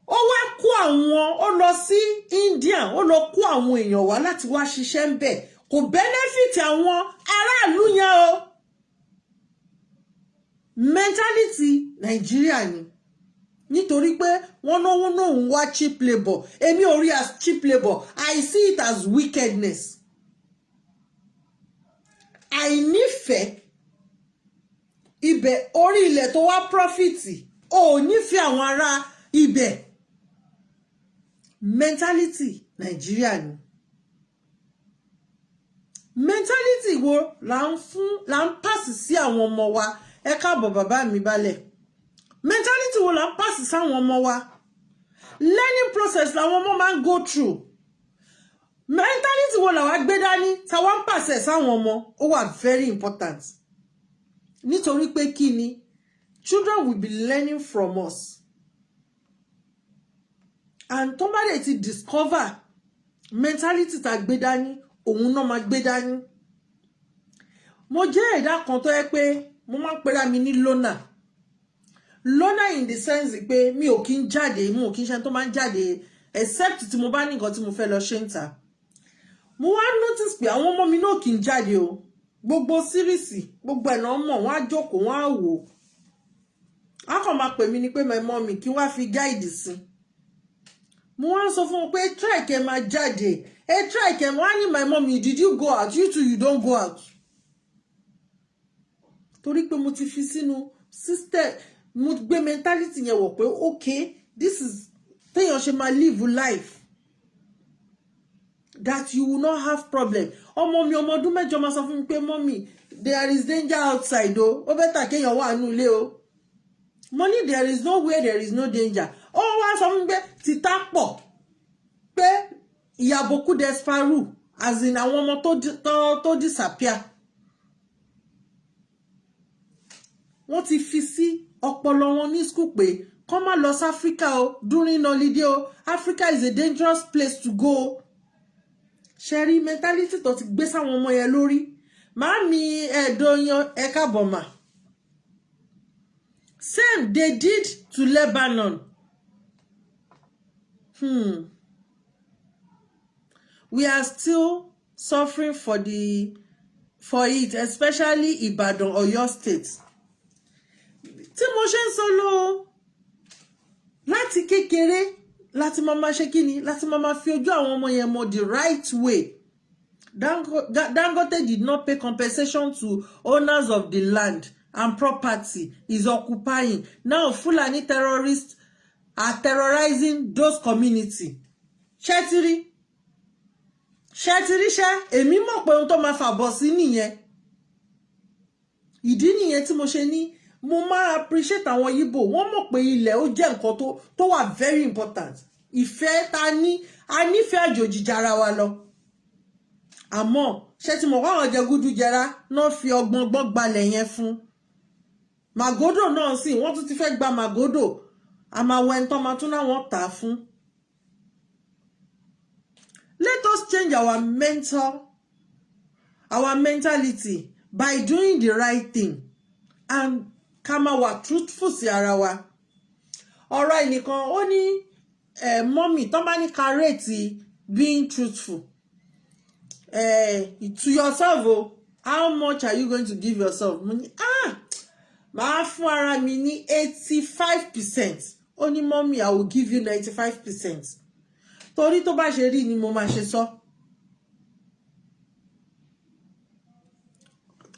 Ó wá kó àwọn, ó lọ sí India, ó lọ kó àwọn èèyàn wá láti wá ṣiṣẹ́ ń bẹ̀. Kò benefit àwọn aráàlú yẹn o. Mentality Nàìjíríà ni, nítorí pé wọ́n náwó náà ń wá cheap labour. Èmi ò rí as cheap labour, I see it as wickedness, àìnífẹ̀ẹ́ ibẹ̀. Orí ilẹ̀ tó wá profit, ò nífẹ̀ẹ́ àwọn ará ibẹ̀. Mentality Nàìjíríà ni. Mentality wo là ń fún, là ń pàṣẹ sí àwọn ọmọ wa? Ẹ káàbọ̀, bàbá mi balẹ̀. Mentality wo là ń pàṣẹ sáwọn ọmọ wa? Learning process làwọn ọmọ máa ń go through. Mentality wo làwa gbé dání táwa ń pàṣẹ sáwọn ọmọ? Ó wà very important, nítorí pé kí ni? Children will be learning from us, and tó bá dẹ̀ ti discover mentality tá gbé dání, òun náà máa gbé dání. Mo jẹ́ ẹ̀dá kan tó yẹ pé mo máa ń pera mi ní loner. Loner in the sense pé mi ò kí ń jáde, mo ò kí ń ṣe tó máa ń jáde, except tí mo bá ní nǹkan tí mo fẹ́ lọ ṣe ń ta. Mo wá notice pé àwọn ọmọ mi náà kì í jáde o. Gbogbo series, gbogbo ẹ̀ náà mọ̀. Wọ́n á jókòó, wọ́n á wò á, kàn máa pè mí ní pé, "My mommy," kí wọ́n á fi guide sí. Mo wá ń sọ fún wọn pé, "Try kẹ́ máa jáde, ẹ try kẹ́." Wọ́n á ní, "My mommy, did you go out? You too, you don't go out." Torí pé mo ti fi sínú system, mo gbé mentality yẹn wọ̀ pé okay, this is téèyàn ṣe máa live life that you will not have problem. Ọmọ mi, ọmọ ọdún 8, máa sọ fún mi pé, "Mommy, there is danger outside o. Ó better kéèyàn wà nínú ilé o." Mo ní there is no where there is no danger. Ó wá sọ fún mi pé títà pọ̀, pé ìyàbòkú desparu, as in àwọn ọmọ tó disappear, wọ́n ti fi sí ọpọlọ wọn ní school pé kọ́ má lọ sí Africa o during holiday o. Africa is a dangerous place to go. Ṣe rí mentality tó ti gbé sáwọn ọmọ yẹn lórí? Màámi ẹ̀ẹ́dọ́yàn, ẹ káàbọ̀ mà. Same they did to Lebanon. We are still suffering for it, especially Ibadan, Oyo State. Tí mo ṣe ń sọ lọ, láti kékeré láti máa ma ṣe kíni, láti máa ma fi ojú àwọn ọmọ yẹn mọ the right way. Dangote did not pay compensation to owners of the land and property is occupying. Now Fulani terrorists are terrorizing those community. Ṣẹ́tírí ṣẹ́tírí ṣẹ́, èmi mọ̀ pé ohun tó máa fàbọ̀ sí nìyẹn. Ìdí nìyẹn tí mo ṣe ní mo máa appreciate àwọn Yíbò. Wọ́n mọ̀ pé ilẹ̀ ó jẹ́ nǹkan tó wà very important. Ìfẹ́ ta ní, a nífẹ̀ẹ́ àjòjì jara wa lọ. Àmọ́ ṣé tí mo wá, àwọn jẹgúdújẹrá náà fi ọgbọ́n gbọ́n gbalẹ̀ yẹn fún Màgódò náà sì, wọ́n tún ti fẹ́ gba Màgódò. Àmàwọ̀ ẹni tó máa tún náà wọ́n tà á fún. Let us change our mentality by doing the right thing and ká máa wà truthful sí ara wa. Ọ̀rọ̀ ẹnìkan, ó ní mummy, tó bá ní ká rate being truthful to yourself o, how much are you going to give yourself? Mo ní, ah, màá fún ara mi ní 85%. Ó ní, "Mummy, I will give you 95%," torí tó bá ṣe rí ni mo máa ṣe sọ.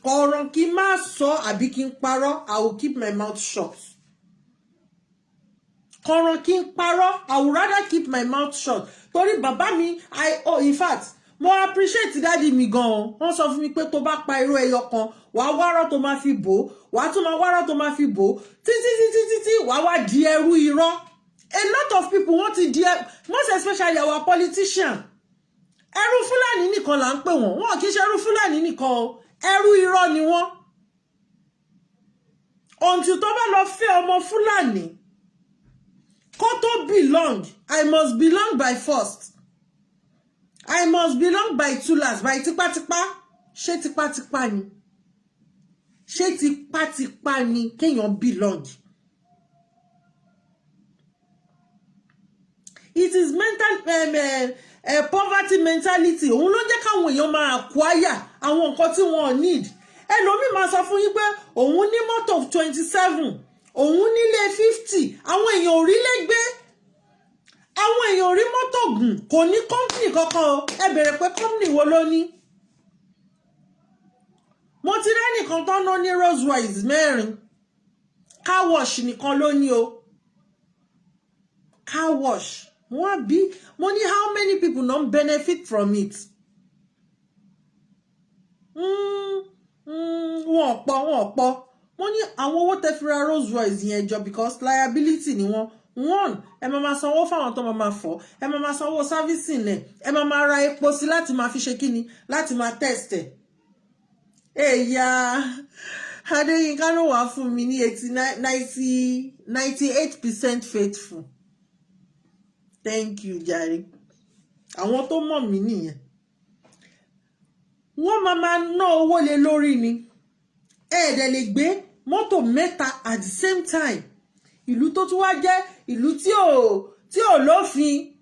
Ọ̀rọ̀ kí n má sọ àbí kí n parọ́, I will keep my mouth shut. Kọ̀rọ̀ kí n parọ́, I would rather keep my mouth shut, torí bàbá mi, I oh, in fact, mo appreciate daddy mi gan-an. Wọ́n sọ fún mi pé tó bá pa irọ́ ẹyọ kan, wàá wárọ̀ tó máa fi bò ó, wàá tún máa wárọ̀ tó máa fi bò ó, títí títí títí wàá wá di ẹrú irọ́. A lot of people, wọ́n ti di ẹ, most especially our politician. Ẹrú Fúlàní nìkan là ń pè wọ́n. Wọn kì í ṣe ẹrú Fúlàní nìkan o, ẹrú irọ́ ni wọ́n, until tó bá lọ fẹ́ ọmọ Fúlàní kó tó belong. I must belong by force, I must belong by tulas, by tipátipá. Ṣé tipátipá ni? Ṣé tipátipá ni kéèyàn belong? It is mental poverty mentality. Òun ló ń jẹ́ káwọn èèyàn máa acquire àwọn nǹkan tí wọ́n need. Ẹlòmíì máa sọ fún yín pé òun ní mọ́tò 27, òun nílé 50. Àwọn èèyàn ò rí lé gbé, àwọn èèyàn ò rí mọ́tò gùn. Kò ní company kankan o. Ẹ bẹ̀rẹ̀ pé company wo ló ní? Mo ti rẹ́nìkan tó ná ní Rolls Royce mẹ́rin, car wash nìkan ló ní o, car wash. Wọ́n bí mo ní, how many people no benefit from it? Wọ́n pọ̀, wọ́n pọ̀. Mo ní àwọn owó tẹ́ fi ra Rolls Royce yẹn jọ, because liability ni wọ́n. One, ẹ máa máa sanwó fáwọn tó máa máa fọ̀, ẹ máa máa sanwó servicing ẹ̀, ẹ máa máa ra epo sí láti máa fi ṣe kíni, láti máa test ẹ̀. Èyà Adéyínká ló wàá fún mi ní 89, 90, 98% faithful. Thank you jàre. Àwọn tó mọ̀ mí nìyẹn. Wọ́n máa máa ná owó lé lórí ni. Ẹ̀ẹ́dẹ̀ lè gbé mọ́tò mẹ́ta at the same time. Ìlú tó tún wá jẹ́ ìlú tí ò lófin,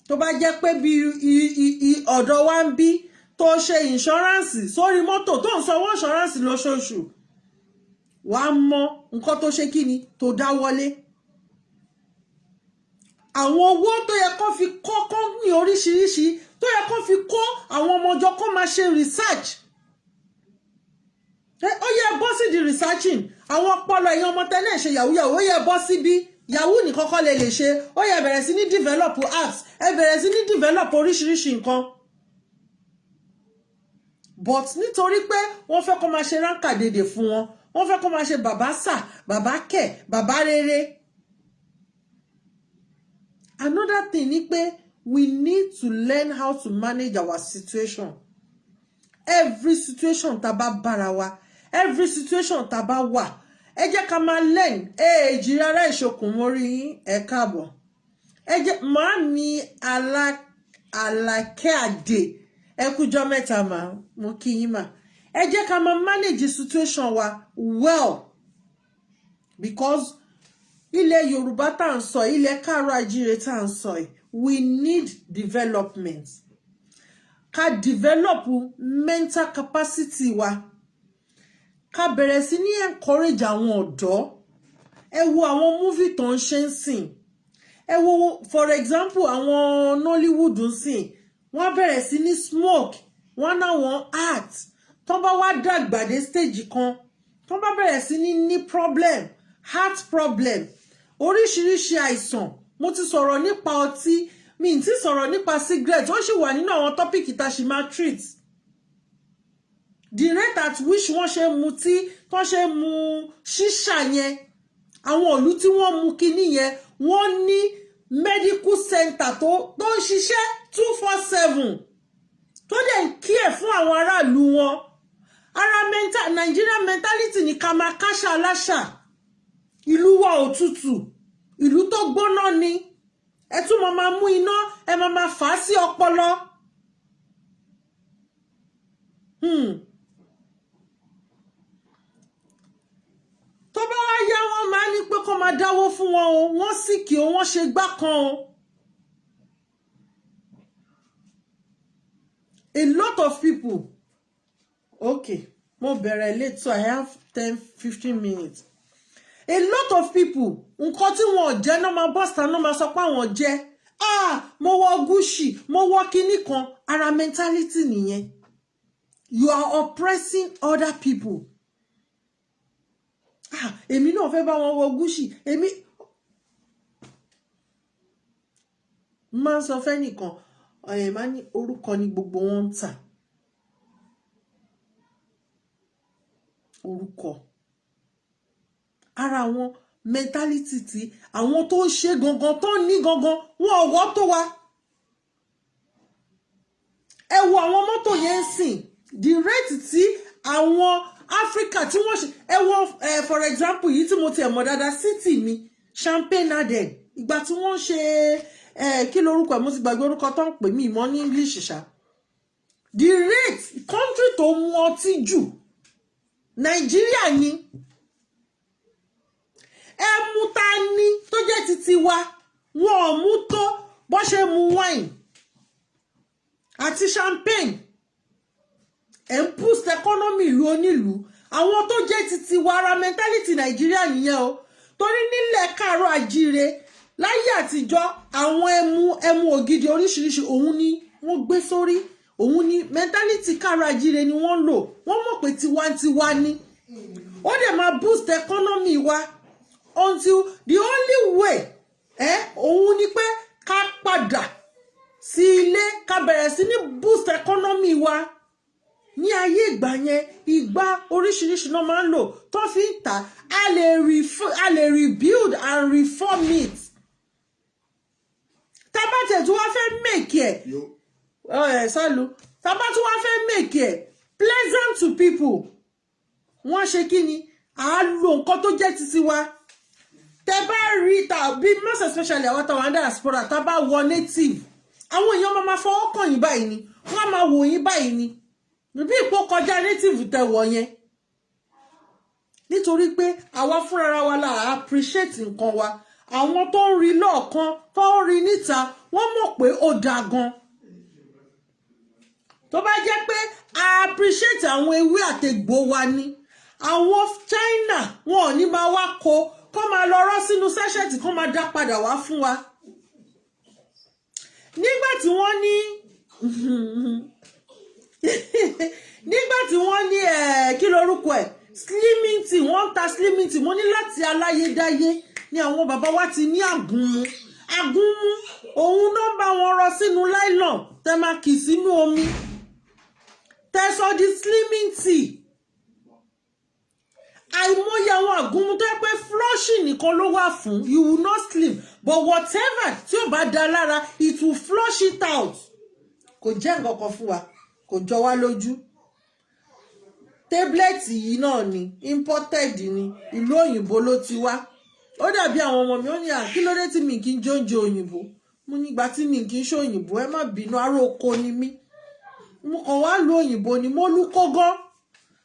tó bá jẹ́ pé bí ọ̀dọ̀ wa ń bí, tó ṣe insurance sórí mọ́tò, tó ń sanwó insurance lóṣooṣù, wàá mọ nǹkan tó ṣe kí ni tó dá wọlé. Àwọn owó tó yẹ kó fi kọ́ company oríṣiríṣi, tó yẹ kó fi kó àwọn ọmọ ọjọ́ kó máa ṣe research, ó yẹ bọ́ sí di researching. Àwọn ọpọlọ ẹ̀yin ọmọ tẹ́lẹ̀ ṣe yahoo yahoo, ó yẹ bọ́ síbí. Yahoo ní kọ́kọ́ lè ṣe. Ó yẹ bẹ̀rẹ̀ sí ní develop apps, ẹ bẹ̀rẹ̀ sí ní develop oríṣiríṣi nǹkan. But nítorí pé wọ́n fẹ́ kó máa ṣe ránkàdédè fún wọn, wọ́n fẹ́ kó máa ṣe bàbá sà, bàbá kẹ̀, bàbá rere. Another thing ni pé we need to learn how to manage our situation. Every situation tá bá bára wa, every situation tá bá wà, ẹ jẹ́ ká máa learn. Èèjì rárá, ìṣokùn mórí yín, ẹ káàbọ̀. Ẹ jẹ́ màámi Àlàkẹ́ Àdè, ẹ kújọ́ mẹ́ta mà, mo kí yín mà. Ẹ jẹ́ ká máa manage situation wa well, because ilẹ̀ Yorùbá tá à ń sọ, ilẹ̀ káàárọ̀ ajíire tá à ń sọ yìí, we need development. Ká develop mental capacity wa, ká bẹ̀rẹ̀ sí ní encourage àwọn ọ̀dọ́. Ẹ wo àwọn movie tó ń ṣe ń sìn. Ẹ wo, for example, àwọn Nollywood ń sìn, wọ́n bẹ̀rẹ̀ sí ní smoke, wọ́n náwọn act. Tó bá wá dàgbà dé stage kan, tó bá bẹ̀rẹ̀ sí ní problem, heart problem, oríṣiríṣi àìsàn. Mo ti sọ̀rọ̀ nípa ọtí, mi ì ti sọ̀rọ̀ nípa cigarette. Ó sì wà nínú àwọn topic tá a ṣì máa treat. The rate at which wọ́n ṣe ń mutí, tó ṣe ń mu ṣíṣà yẹn, àwọn ìlú tí wọ́n mu kinní yẹn, wọ́n ní medical center tó ń ṣiṣẹ́ 24/7, tó dẹ̀ ń kí ẹ̀ fún àwọn aráàlú wọn. Ara mental Nigerian mentality ní ká máa káṣá aláṣà. Ìlú wa ò tutù, ìlú tó gbóná ni. Ẹ tún máa mú iná, ẹ máa fà á sí ọpọlọ. Tó bá wá yá, wọ́n máa ní pé kó máa dáwó fún wọn o, wọ́n sì kí o, wọ́n ṣe gbá kan o. A lot of people, okay, mo bẹ̀rẹ̀ late, so I have 10, 15 minutes. A lot of people, nǹkan tí wọn ò jẹ́ náà máa bọ́sà náà máa sọ pé àwọn jẹ́. Ah, mo wọ Gucci, mo wọ kinní kan. Ara mentality nìyẹn. You are oppressing other people. Ah, èmi náà fẹ́ bá wọn wọ Gucci. Èmi máa ń sọ fẹ́nìkan ẹ̀, máa ní orúkọ ni gbogbo wọn ń tà, orúkọ. Ara àwọn mentality tí àwọn tó ń ṣe gangan, tó ń ní gangan, wọn ò wọ́ tó wa. Ẹ wo àwọn mọ́tò yẹn ń sìn, the rate tí àwọn Africa tí wọ́n ṣe. Ẹ wo for example, yìí tí mo tiẹ̀ mọ̀ dáadáa, city mi, Champagne Arden, ìgbà tí wọ́n ṣe kí lorúkọ ẹ̀, mo ti gbàgbé orúkọ tó ń pè mí mọ́ ní English ṣá. The rate, country tó mu ọtí jù, Nàìjíríà ni. Ẹmu ta ní tó jẹ́ titi wa, wọn ò mú tó bó ṣe mu wine àti champagne. Ẹ̀ ń boost economy ìlú onílùú, àwọn tó jẹ́ titi wa. Ara mentality Nàìjíríà nìyẹn o. Torí nílẹ̀ káàárọ̀ àjíire láyé àtijọ́, àwọn ẹmu ògidì oríṣiríṣi, òun ni wọ́n gbé sórí. Òun ni mentality káàárọ̀ àjíire ni wọ́n ń lò. Wọ́n mọ̀ pé tiwantiwa ni, ó dẹ̀ máa boost economy wa. Until the only way òun ni pé ká padà sí ilé, ká bẹ̀rẹ̀ sí ní boost economy wa. Ní ayé ìgbà yẹn, ìgbà oríṣiríṣi náà máa ń lò tó fi ń tà. A lè rebuild and reform it. Tá bá tẹ̀ tí wọ́n fẹ́ make ẹ̀ ẹ̀ sálù, tá bá tún wá fẹ́ make ẹ̀ pleasant to people, wọ́n ṣe kí ni, à á lo nǹkan tó jẹ́ titi wa. Tẹ bá rí tàbí most especially àwọn táwọn diaspora, tá bá wọ native, àwọn èèyàn máa ma fọwọ́ kàn yín báyìí ni, wọ́n á máa wò yín báyìí ni, bí ipò kọjá native tẹ wọ̀ yẹn, nítorí pé àwa fúnra wa la appreciate nǹkan wa. Àwọn tó ń rí lọ́ọ̀kan, tó ń rí níta, wọ́n mọ̀ pé ó dáa gan. Tó bá jẹ́ pé a appreciate àwọn ewé àtegbò wa ni, àwọn China wọn ò ní máa wá kó máa lọ rọ́ sínú sachet, kó máa dá padà wá fún wa. Nígbà tí wọ́n ní kí lorúkọ ẹ̀, slimming tea, wọ́n ń ta slimming tea. Mo ní láti aláyédáyé ni àwọn bàbá wa ti ní àgúnmu. Àgúnmu òun náà bá wọn rọ sínú nylon, tẹ máa kì sínú omi. Tẹ̀sán di slimming tea. Àìmọye àwọn àgúnmu tó yẹ pé flushing nìkan ló wà fún. You will not slim, but whatever tí ò bá da lára, it will flush it out. Kò jẹ́ nǹkan kan fún wa, kò jọ wá lójú. Tablet yìí náà ni, imported ni, ìlú òyìnbó ló ti wá. Ó dàbí àwọn ọmọ mi, ó ní, "À, kí ló dé tí mi kì í jẹ oúnjẹ òyìnbó?" Mo nígbà tí mi kì í ṣe òyìnbó, ẹ má bínú, ará oko ni mí. Mo kàn wá lu òyìnbó ni, mo lú kógán.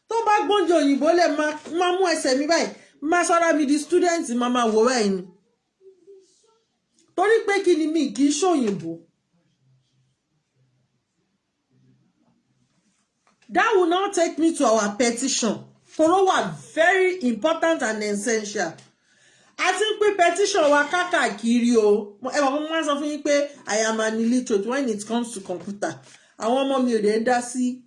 Tó bá gbóúnjẹ òyìnbó lè máa mú ẹsẹ̀ mi báyìí, máa sọ́ra mi di student, máa máa wò báyìí ni. Torí pé kí ni? Mi kì í ṣòyìnbó. That will now take me to our petition, toro wà very important and essential. A ti ń pín petition wa kákàkiri o. Ẹ wà, mo máa ń sọ fún yín pé I am an illiterate when it comes to computer. Àwọn ọmọ mi ò dé dá sí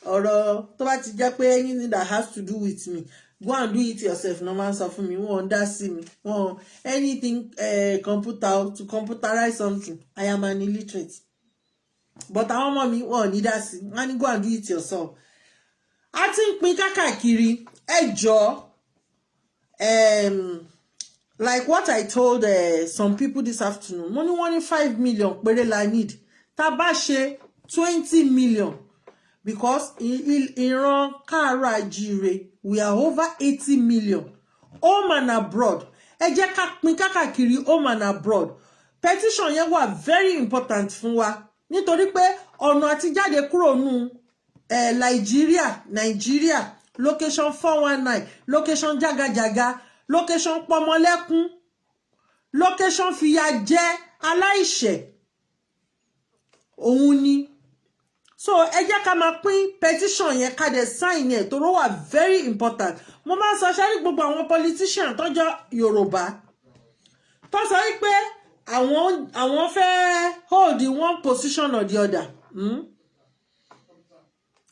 ọ̀rọ̀ tó bá ti jẹ́ pé anything that has to do with me, "Go and do it yourself," ní wọ́n máa ń sọ fún mi. Wọ́n ń dá sí mi, wọ́n anything computer, to computerize something, I am an illiterate. But àwọn ọmọ mi, wọn ò ní dá sí. Wọ́n á ní, "Go and do it yourself." A ti ń pín kákàkiri. Ẹ jọ̀ọ́, like what I told some people this afternoon, mo ní wọ́n ní 5 million péré la need. Tá a bá ṣe 20 million, because ìran káàárọ̀ àjíire, we are over 80 million home and abroad. Ẹ jẹ́ ká pín kákàkiri home and abroad. Petition yẹn wà very important fún wa, nítorí pé ọ̀nà àtijáde kúrò nù Nàìjíríà, Nàìjíríà location 419, location jágajàga, location pọmọlẹ́kún, location fìyà jẹ aláìṣẹ̀, òun ni. So ẹ jẹ́ ká máa pín petition yẹn, ká dẹ̀ sign yẹn, tó wà very important. Mo máa ń sọ ṣáà ní gbogbo àwọn politician tọ́jọ́ Yorùbá tó sọ wípé àwọn fẹ́ hold one position or the other,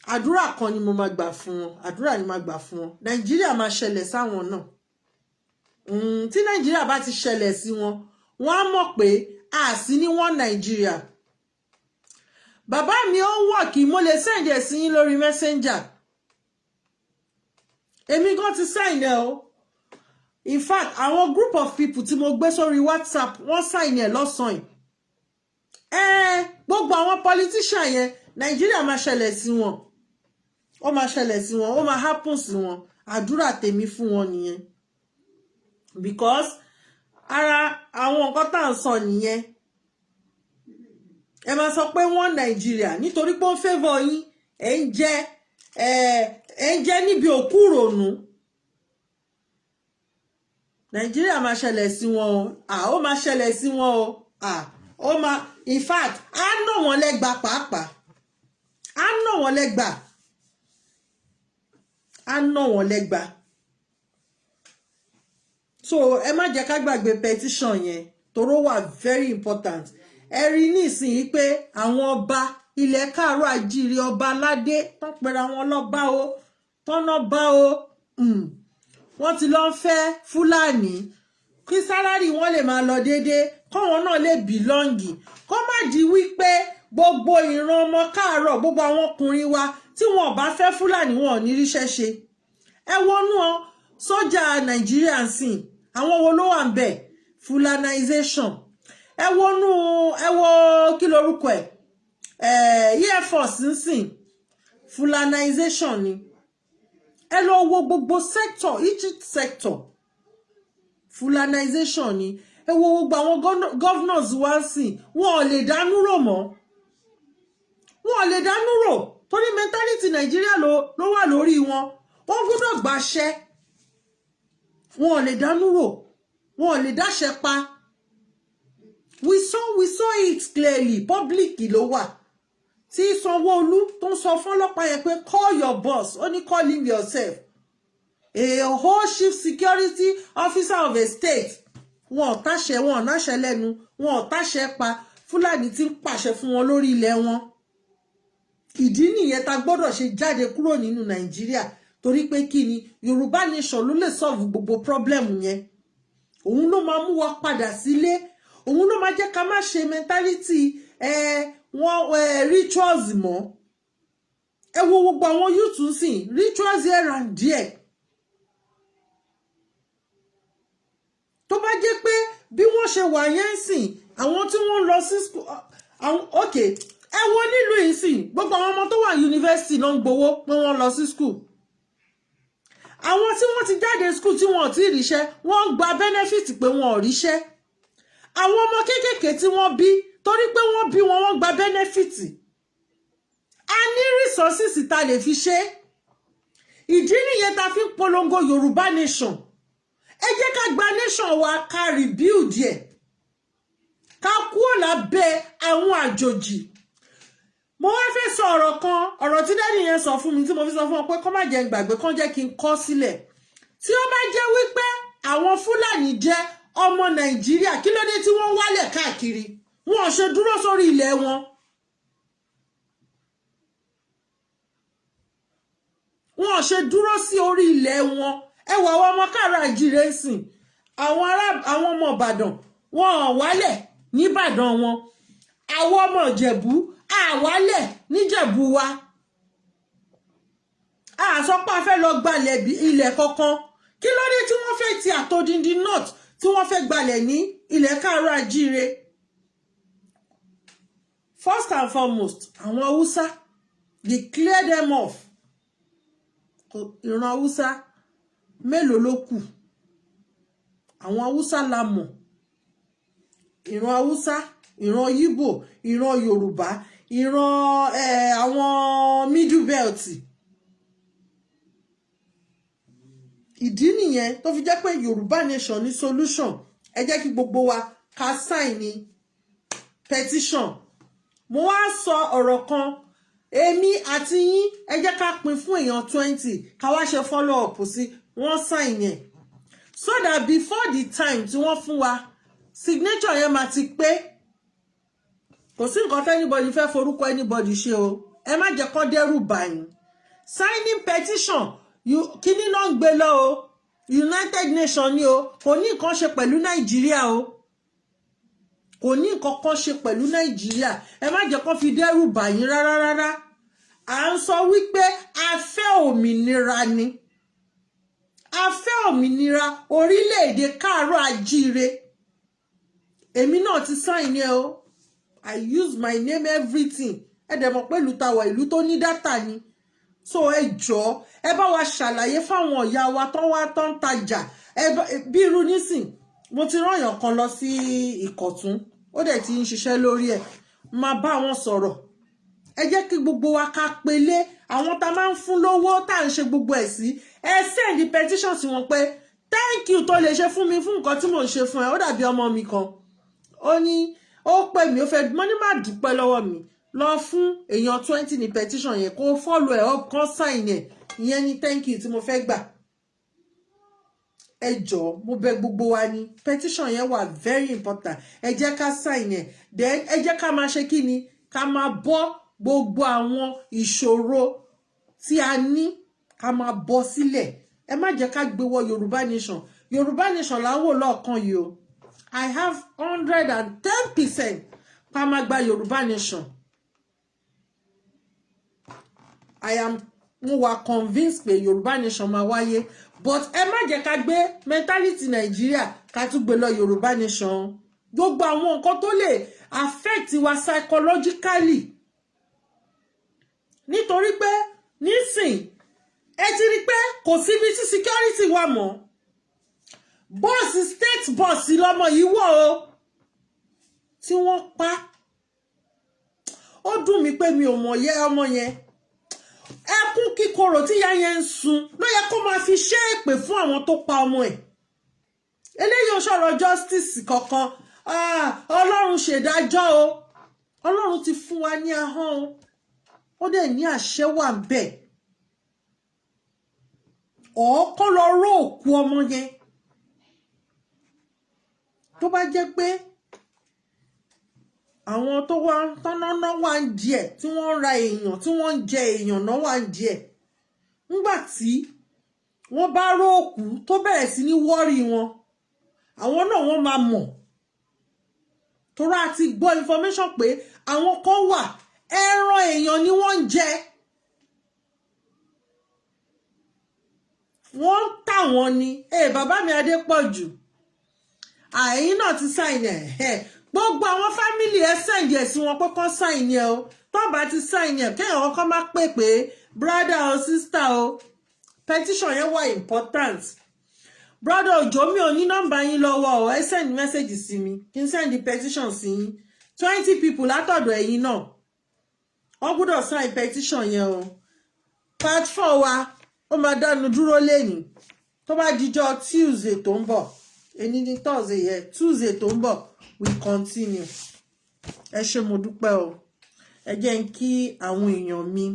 Àdúrà kan ni mo máa gbà fún wọn, àdúrà ni máa gbà fún wọn: Nàìjíríà máa ṣẹlẹ̀ sáwọn náà. Tí Nàìjíríà bá ti ṣẹlẹ̀ sí wọn, wọ́n á mọ̀ pé a sí ní wọ́n Nàìjíríà. Bàbá mi, ó ń wọ̀ kí mo lè send ẹ̀ sí yín lórí Messenger. Èmi gan ti send ẹ̀ o. In fact, àwọn group of people tí mo gbé sórí WhatsApp, wọ́n sign ẹ̀ lọ́sàn-án. Ẹ̀ gbogbo àwọn politician yẹn, Nàìjíríà máa ṣẹlẹ̀ sí wọn, ó máa ṣẹlẹ̀ sí wọn, ó máa happen sí wọn. Àdúrà tèmi fún wọn nìyẹn, because ara àwọn nǹkan tá à ń sọ nìyẹn. Ẹ máa sọ pé wọ́n Nàìjíríà nítorí pé ó ń favour yín, ẹ̀ ń jẹ, ẹ̀ ń jẹ níbi òkú ìrònú. Nàìjíríà máa ṣẹlẹ̀ sí wọn o. À, ó máa ṣẹlẹ̀ sí wọn o. À, ó máa, in fact, á nà wọ́n lẹ́gba pàápàá, á nà wọ́n lẹ́gba, á nà wọ́n lẹ́gba. So ẹ má jẹ́ ká gbàgbé petition yẹn, toró wà very important. Ẹ rí nísìnyí pé àwọn ọba ilẹ̀ káàárọ̀ àjíire, ọba aládé tán pera wọn lọ́ba o, tọ́nà bá o, wọ́n ti lọ ń fẹ́ Fúlàní kí salary wọn lè máa lọ déédéé, kọ́wọn náà lè belong, kó má di wípé gbogbo ìran ọmọ káàárọ̀, gbogbo àwọn ọkùnrin wa tí wọn ò bá fẹ́ Fúlàní, wọn ò ní ríṣẹ́ ṣe. Ẹ wọnú ọ sójà Nàìjíríà ń sìn, àwọn wo ló wà ń bẹ̀? Fulanization. Ẹ wọnú, ẹ wo kí lorúkọ ẹ, Air Force ń sìn, fulanization ni. Ẹ lọ wo gbogbo sector, each sector, fulanization ni. Ẹ wo gbogbo àwọn governors wá ń sìn, wọn ò lè dánú rò mọ́, wọn ò lè dánú rò, torí mentality Nàìjíríà ló wà lórí wọn. Wọ́n gbọ́dọ̀ gbàṣẹ. Wọn ò lè dánú rò, wọn ò lè dáṣẹ pa. We saw it clearly, public ló wà, tí Sanwó-Olú tó ń sọ fọ́lọ́pàá yẹn pé, "Call your boss." Ó ní, "Call him yourself." A whole chief security officer of a state, wọn ò táṣẹ, wọn ò náṣẹ lẹ́nu, wọn ò táṣẹ pa. Fúlàní tí ń pàṣẹ fún wọn lórí ilẹ̀ wọn. Ìdí nìyẹn tá gbọ́dọ̀ ṣe jáde kúrò nínú Nàìjíríà. Torí pé kí ni? Yorùbá nation ló lè solve gbogbo problem yẹn. Òun ló máa mú wa padà sílé, òun ló máa jẹ́ ká má ṣe mentality ẹ wọ́n rituals mọ́. Ẹ wo gbogbo àwọn youth ń sìn, rituals here and there. Tó bá jẹ́ pé bí wọ́n ṣe wà yẹn ń sìn, àwọn tí wọ́n lọ sí school, àwọn, ok, ẹ wo nílùú yìí sìn, gbogbo àwọn ọmọ tó wà yunifásitì náà ń gbowó pé wọ́n lọ sí school. Àwọn tí wọ́n ti jáde school tí wọ́n ò tí ì ríṣẹ́, wọ́n ń gba benefit pé wọ́n ò ríṣẹ́. Àwọn ọmọ kéékèèké tí wọ́n bí, torí pé wọ́n bí wọn, wọ́n gba benefit. A ní resources tá a lè fi ṣe. Ìdí nìyẹn tá a fi ń polongo Yorùbá Nation. Ẹ jẹ́ ká gba nation wa, ká rebuild ẹ̀, ká kúrò lábẹ́ àwọn àjòjì. Mo wá fẹ́ sọ ọ̀rọ̀ kan, ọ̀rọ̀ tí daddy yẹn sọ fún mi, tí mo fi sọ fún wọn pé kó má jẹ́ n gbàgbé, kó jẹ́ kí n kọ sílẹ̀. Tí ó bá jẹ́ wípé àwọn Fúlàní jẹ́ ọmọ Nàìjíríà, kí ló dé tí wọ́n wálẹ̀ káàkiri? Wọn ò ṣe dúró sórí ilẹ̀ wọn? Wọn ò ṣe dúró sí orí ilẹ̀ wọn? Ẹ wọ àwọn ọmọ káàárọ̀ àjíire ń sìn, àwọn ará, àwọn ọmọ Ìbàdàn, wọn ò wálẹ̀ nìbàdàn wọn. Àwọn ọmọ Ìjẹ̀bú àwálẹ̀ níjẹ̀bú wa. A sọ pé a fẹ́ lọ gbalẹ̀ ilẹ̀ kankan. Kí ló dé tí wọ́n fẹ́ ti àtòdìndín north, tí wọ́n fẹ́ gbalẹ̀ ní ilẹ̀ káàárọ̀ àjíire? First and foremost, àwọn Haúsá, they clear them off. Ìran Haúsá mélòó ló kù? Àwọn Haúsá la mọ̀, ìran Haúsá, ìran Yíbò, ìran Yorùbá, ìran àwọn Middle Belt. Ìdí nìyẹn tó fi jẹ́ pé Yorùbá Nation ní solution. Ẹ jẹ́ kí gbogbo wa ká sign ní petition. Mo wá sọ ọ̀rọ̀ kan, èmi àti yín, ẹ jẹ́ ká pín fún èèyàn 20, ká wá ṣe follow up sí wọ́n sign yẹn, so that before the time tí wọ́n fún wa, signature yẹn máa ti pé. Kò sí nǹkan tí anybody fẹ́ forúkọ anybody ṣe o. Ẹ má jẹ́ kó dẹ́rù bà yín. Signing petition, you kíní náà ń gbé lọ o, United Nations ni o. Kò ní nǹkan ṣe pẹ̀lú Nàìjíríà o, kò ní nǹkan kan ṣe pẹ̀lú Nàìjíríà. Ẹ má jẹ́ kó fi dẹ́rù bà yín rárá rárá. À ń sọ wípé a fẹ́ òmìnira ni, a fẹ́ òmìnira orílẹ̀-èdè káàárọ̀ àjíire. Èmi náà ti sign ẹ o. I use my name, everything. Ẹ dẹ̀ mọ̀ pé ìlú ta wà, ìlú tó ní data ni. So ẹ jọ̀ọ́, ẹ bá wa ṣàlàyé fáwọn ìyá wa tó wá tó ń tajà. Ẹ bí irú nísìn, mo ti rán èèyàn kan lọ sí Ìkọ̀tún, ó dẹ̀ ti ń ṣiṣẹ́ lórí ẹ̀, máa bá wọn sọ̀rọ̀. Ẹ jẹ́ kí gbogbo wa ká pelé àwọn tá a máa ń fún lówó, tá à ń ṣe gbogbo ẹ̀ sí. Ẹ send petition sí wọn pé thank you tó lè ṣe fún mi, fún nǹkan tí mò ń ṣe fún ẹ. Ó dàbí ọmọ mi kan, ó ní ó pè mí, ó fẹ́ mo ní má dúpẹ́ lọ́wọ́ mi, lọ fún èèyàn 20 ní petition yẹn, kó follow ẹ̀ up, kan sign ẹ̀. Ìyẹn ní thank you tí mo fẹ́ gbà. Ẹ jọ̀ọ́, mo bẹ̀ gbogbo wa ní, petition yẹn wà very important. Ẹ jẹ́ ká sign ẹ̀. Then ẹ jẹ́ ká máa ṣe kí ni, ká máa bọ́ gbogbo àwọn ìṣòro tí a ní, ká máa bọ́ sílẹ̀. Ẹ má jẹ́ ká gbé wọ Yorùbá Nation. Yorùbá Nation là ń wò lọ́ọ̀kan yìí o. I have 110% pa máa gba Yorùbá Nation. I am, mo wà convinced pé Yorùbá Nation máa wáyé, but ẹ má jẹ́ ká gbé mentality Nàìjíríà ká tún gbé lọ Yorùbá Nation. Gbogbo àwọn nǹkan tó lè affect wa psychologically, nítorí pé nísìn, ẹ ti rí pé kò síbi tí security wà mọ́. Bọ́ọ̀sì, state bọ́ọ̀sì lọ́mọ yìí wọ̀ o tí wọ́n pa. Ó dùn mí pé mi ò mọ̀ yẹ ọmọ yẹn. Ẹkún kíkorò tí ìyá yẹn ń sun ló yẹ kó máa fi ṣe èpè fún àwọn tó pa ọmọ ẹ̀. Eléyìí ò sọ̀rọ̀ justice kankan. Ah, Ọlọ́run ṣèdájọ́ o. Ọlọ́run ti fún wa ní ahọ́n o, ó dẹ̀ ní àṣẹ wà bẹ́ẹ̀. Ọ̀ọ́kọ́ lọ ró òkú ọmọ yẹn. Tó bá jẹ́ pé àwọn tó wá tọ́nà wà ń díẹ̀, tí wọ́n ń ra èèyàn, tí wọ́n ń jẹ èèyàn náà wà ń díẹ̀, ńgbà tí wọ́n bá ró òkú tó bẹ̀rẹ̀ sí ní worry wọn, àwọn náà wọ́n máa mọ̀. Torá ti gbọ́ information pé àwọn kan wà, ẹran èèyàn ni wọ́n ń jẹ. Wọ́n ń tà wọ́n ni. Ẹ bàbá mi Adépọ̀jù, àyín náà ti sign ẹ̀. Gbogbo àwọn family, ẹ send ẹ̀ sí wọn pé kán sign ẹ̀ o. Tó bá ti sign ẹ̀, kéèyàn kọ́kọ́ má pè pé brother o, sister o. Petition yẹn wà important. Brother Òjò, mi ò ní nọ́mbà yín lọ́wọ́ o. Ẹ send message sí mi kí n send petition sí yín. 20 people látọ̀dọ̀ ẹ̀yin náà, wọ́n gbọ́dọ̀ sign petition yẹn o. Part 4 wa, ó máa dánu dúró lẹ́yìn. Tó bá dijọ́ Tuesday tó ń bọ̀, èní ní Thursday yẹn, Tuesday tó ń bọ̀, we continue. Ẹ ṣé, mo dúpẹ́ o. Ẹ jẹ́ n kí àwọn èèyàn mi.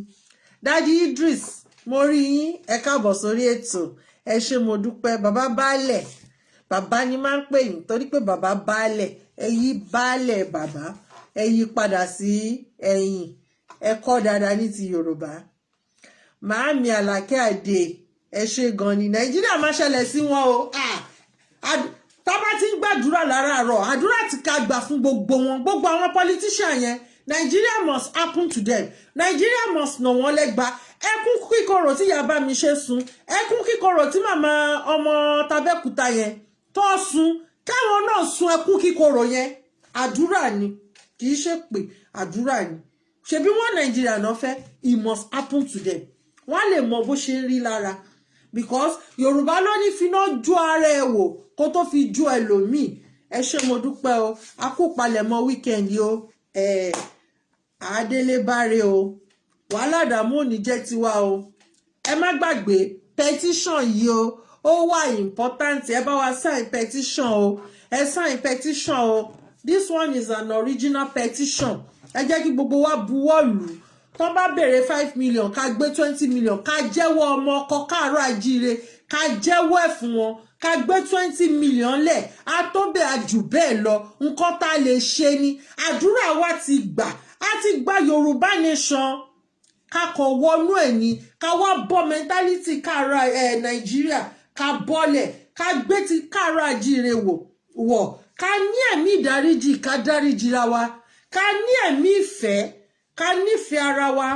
Daddy Idris, mo rí yín, ẹ káàbọ̀ sórí ètò. Ẹ ṣé, mo dúpẹ́. Bàbá baálẹ̀, bàbá ni máa ń pè yín torí pé bàbá baálẹ̀. Ẹ yí baálẹ̀, bàbá, ẹ yí padà sí ẹ̀yìn. Ẹ kọ́ dáadáa ní ti Yorùbá. Màámi Àlàkẹ́ Àdè, ẹ ṣé gan ni. Nàìjíríà máa ṣẹlẹ̀ sí wọn o. Tá bá ti ń gbàdúrà láràárọ̀, àdúrà tí ká gbà fún gbogbo wọn, gbogbo àwọn politician yẹn, Nigeria must happen to them. Nigeria must nà wọ́n lẹ́gba. Ẹkún kíkorò tí ìyá bá mi ṣe sun, ẹkún kíkorò tí màmá ọmọ tabẹ́kúta yẹn tó sun, káwọn náà sun ẹkún kíkorò yẹn. Àdúrà ni, kì í ṣe pé àdúrà ni. Ṣebí wọn Nàìjíríà náà fẹ́, it must happen to them. Wọ́n lè mọ bó ṣe ń rí lára, because Yorùbá ló ní finá jó ara ẹ wò kó tó fi jó ẹlòmíì. Ẹ ṣé, mo dúpẹ́ o. A kú palẹ̀mọ́ weekend o. Ẹ̀ àdélébáre o, wàhálà dààmú ò ní jẹ́ tiwa o. Ẹ má gbàgbé petition yìí o, ó wà important. Ẹ bá wa sign petition o, ẹ sign petition o. This one is an original petition. Ẹ jẹ́ kí gbogbo wa buwọ́ lù ú. Tó bá béèrè 5 million, ká gbé 20 million. Ká jẹ́wọ́ ọmọ ọkọ káàárọ̀ àjíire, ká jẹ́wọ́ ẹ̀ fún wọn. Ká gbé 20 million lẹ̀, á tó bẹ́ẹ̀, á jù bẹ́ẹ̀ lọ. Nǹkan tá a lè ṣe ni. Àdúrà wa ti gbà, á ti gba Yorùbá nation. Ká kọ̀ wọnú ẹ̀ ní, ká wá bọ́ mentality káàárọ̀ ẹ̀ Nàìjíríà, ká bọ́lẹ̀, ká gbé ti káàárọ̀ àjíire wò wọ̀, ká ní ẹ̀mí ìdáríjì, ká dáríjì ra wa, ká ní ẹ̀mí ìfẹ́, ká nífẹ̀ẹ́ ara wa,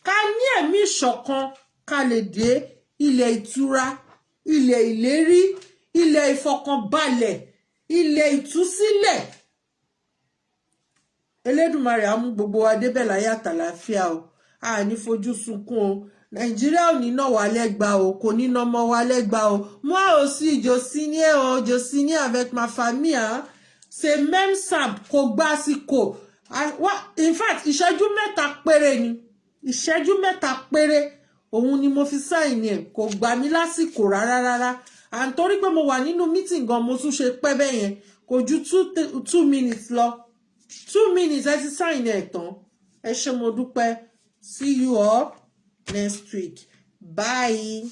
ká ní ẹ̀mí ìṣọ̀kan, ká lè dé ilẹ̀ ìtura, ilẹ̀ ìlérí, ilẹ̀ ìfọkànbalẹ̀, ilẹ̀ ìtúsílẹ̀. Elédùmarè á mú gbogbo wa débẹ̀ láyọ̀ àtàlàáfíà o. A ní fojú sunkún o. Nàìjíríà ò ní ná wa lẹ́gba o, kò ní ná ọmọ wa lẹ́gba o. Moi aussi, je signe o, je signe avec ma famille, hein. C'est même simple, kò gbà àsìkò. In fact, ìṣẹ́jú 3 péré ni, ìṣẹ́jú 3 péré òun ni mo fi sign ẹ̀. Kò gbà mí lásìkò rárá rárá. And torí pé mo wà nínú meeting gan, mo tún ṣe pẹ́ bẹ́ẹ̀ yẹn. Kò ju 2 minutes lọ. 2 minutes, ẹ ti sign ẹ̀ tán. Ẹ ṣé, mo dúpẹ́. See you all next week. Bye.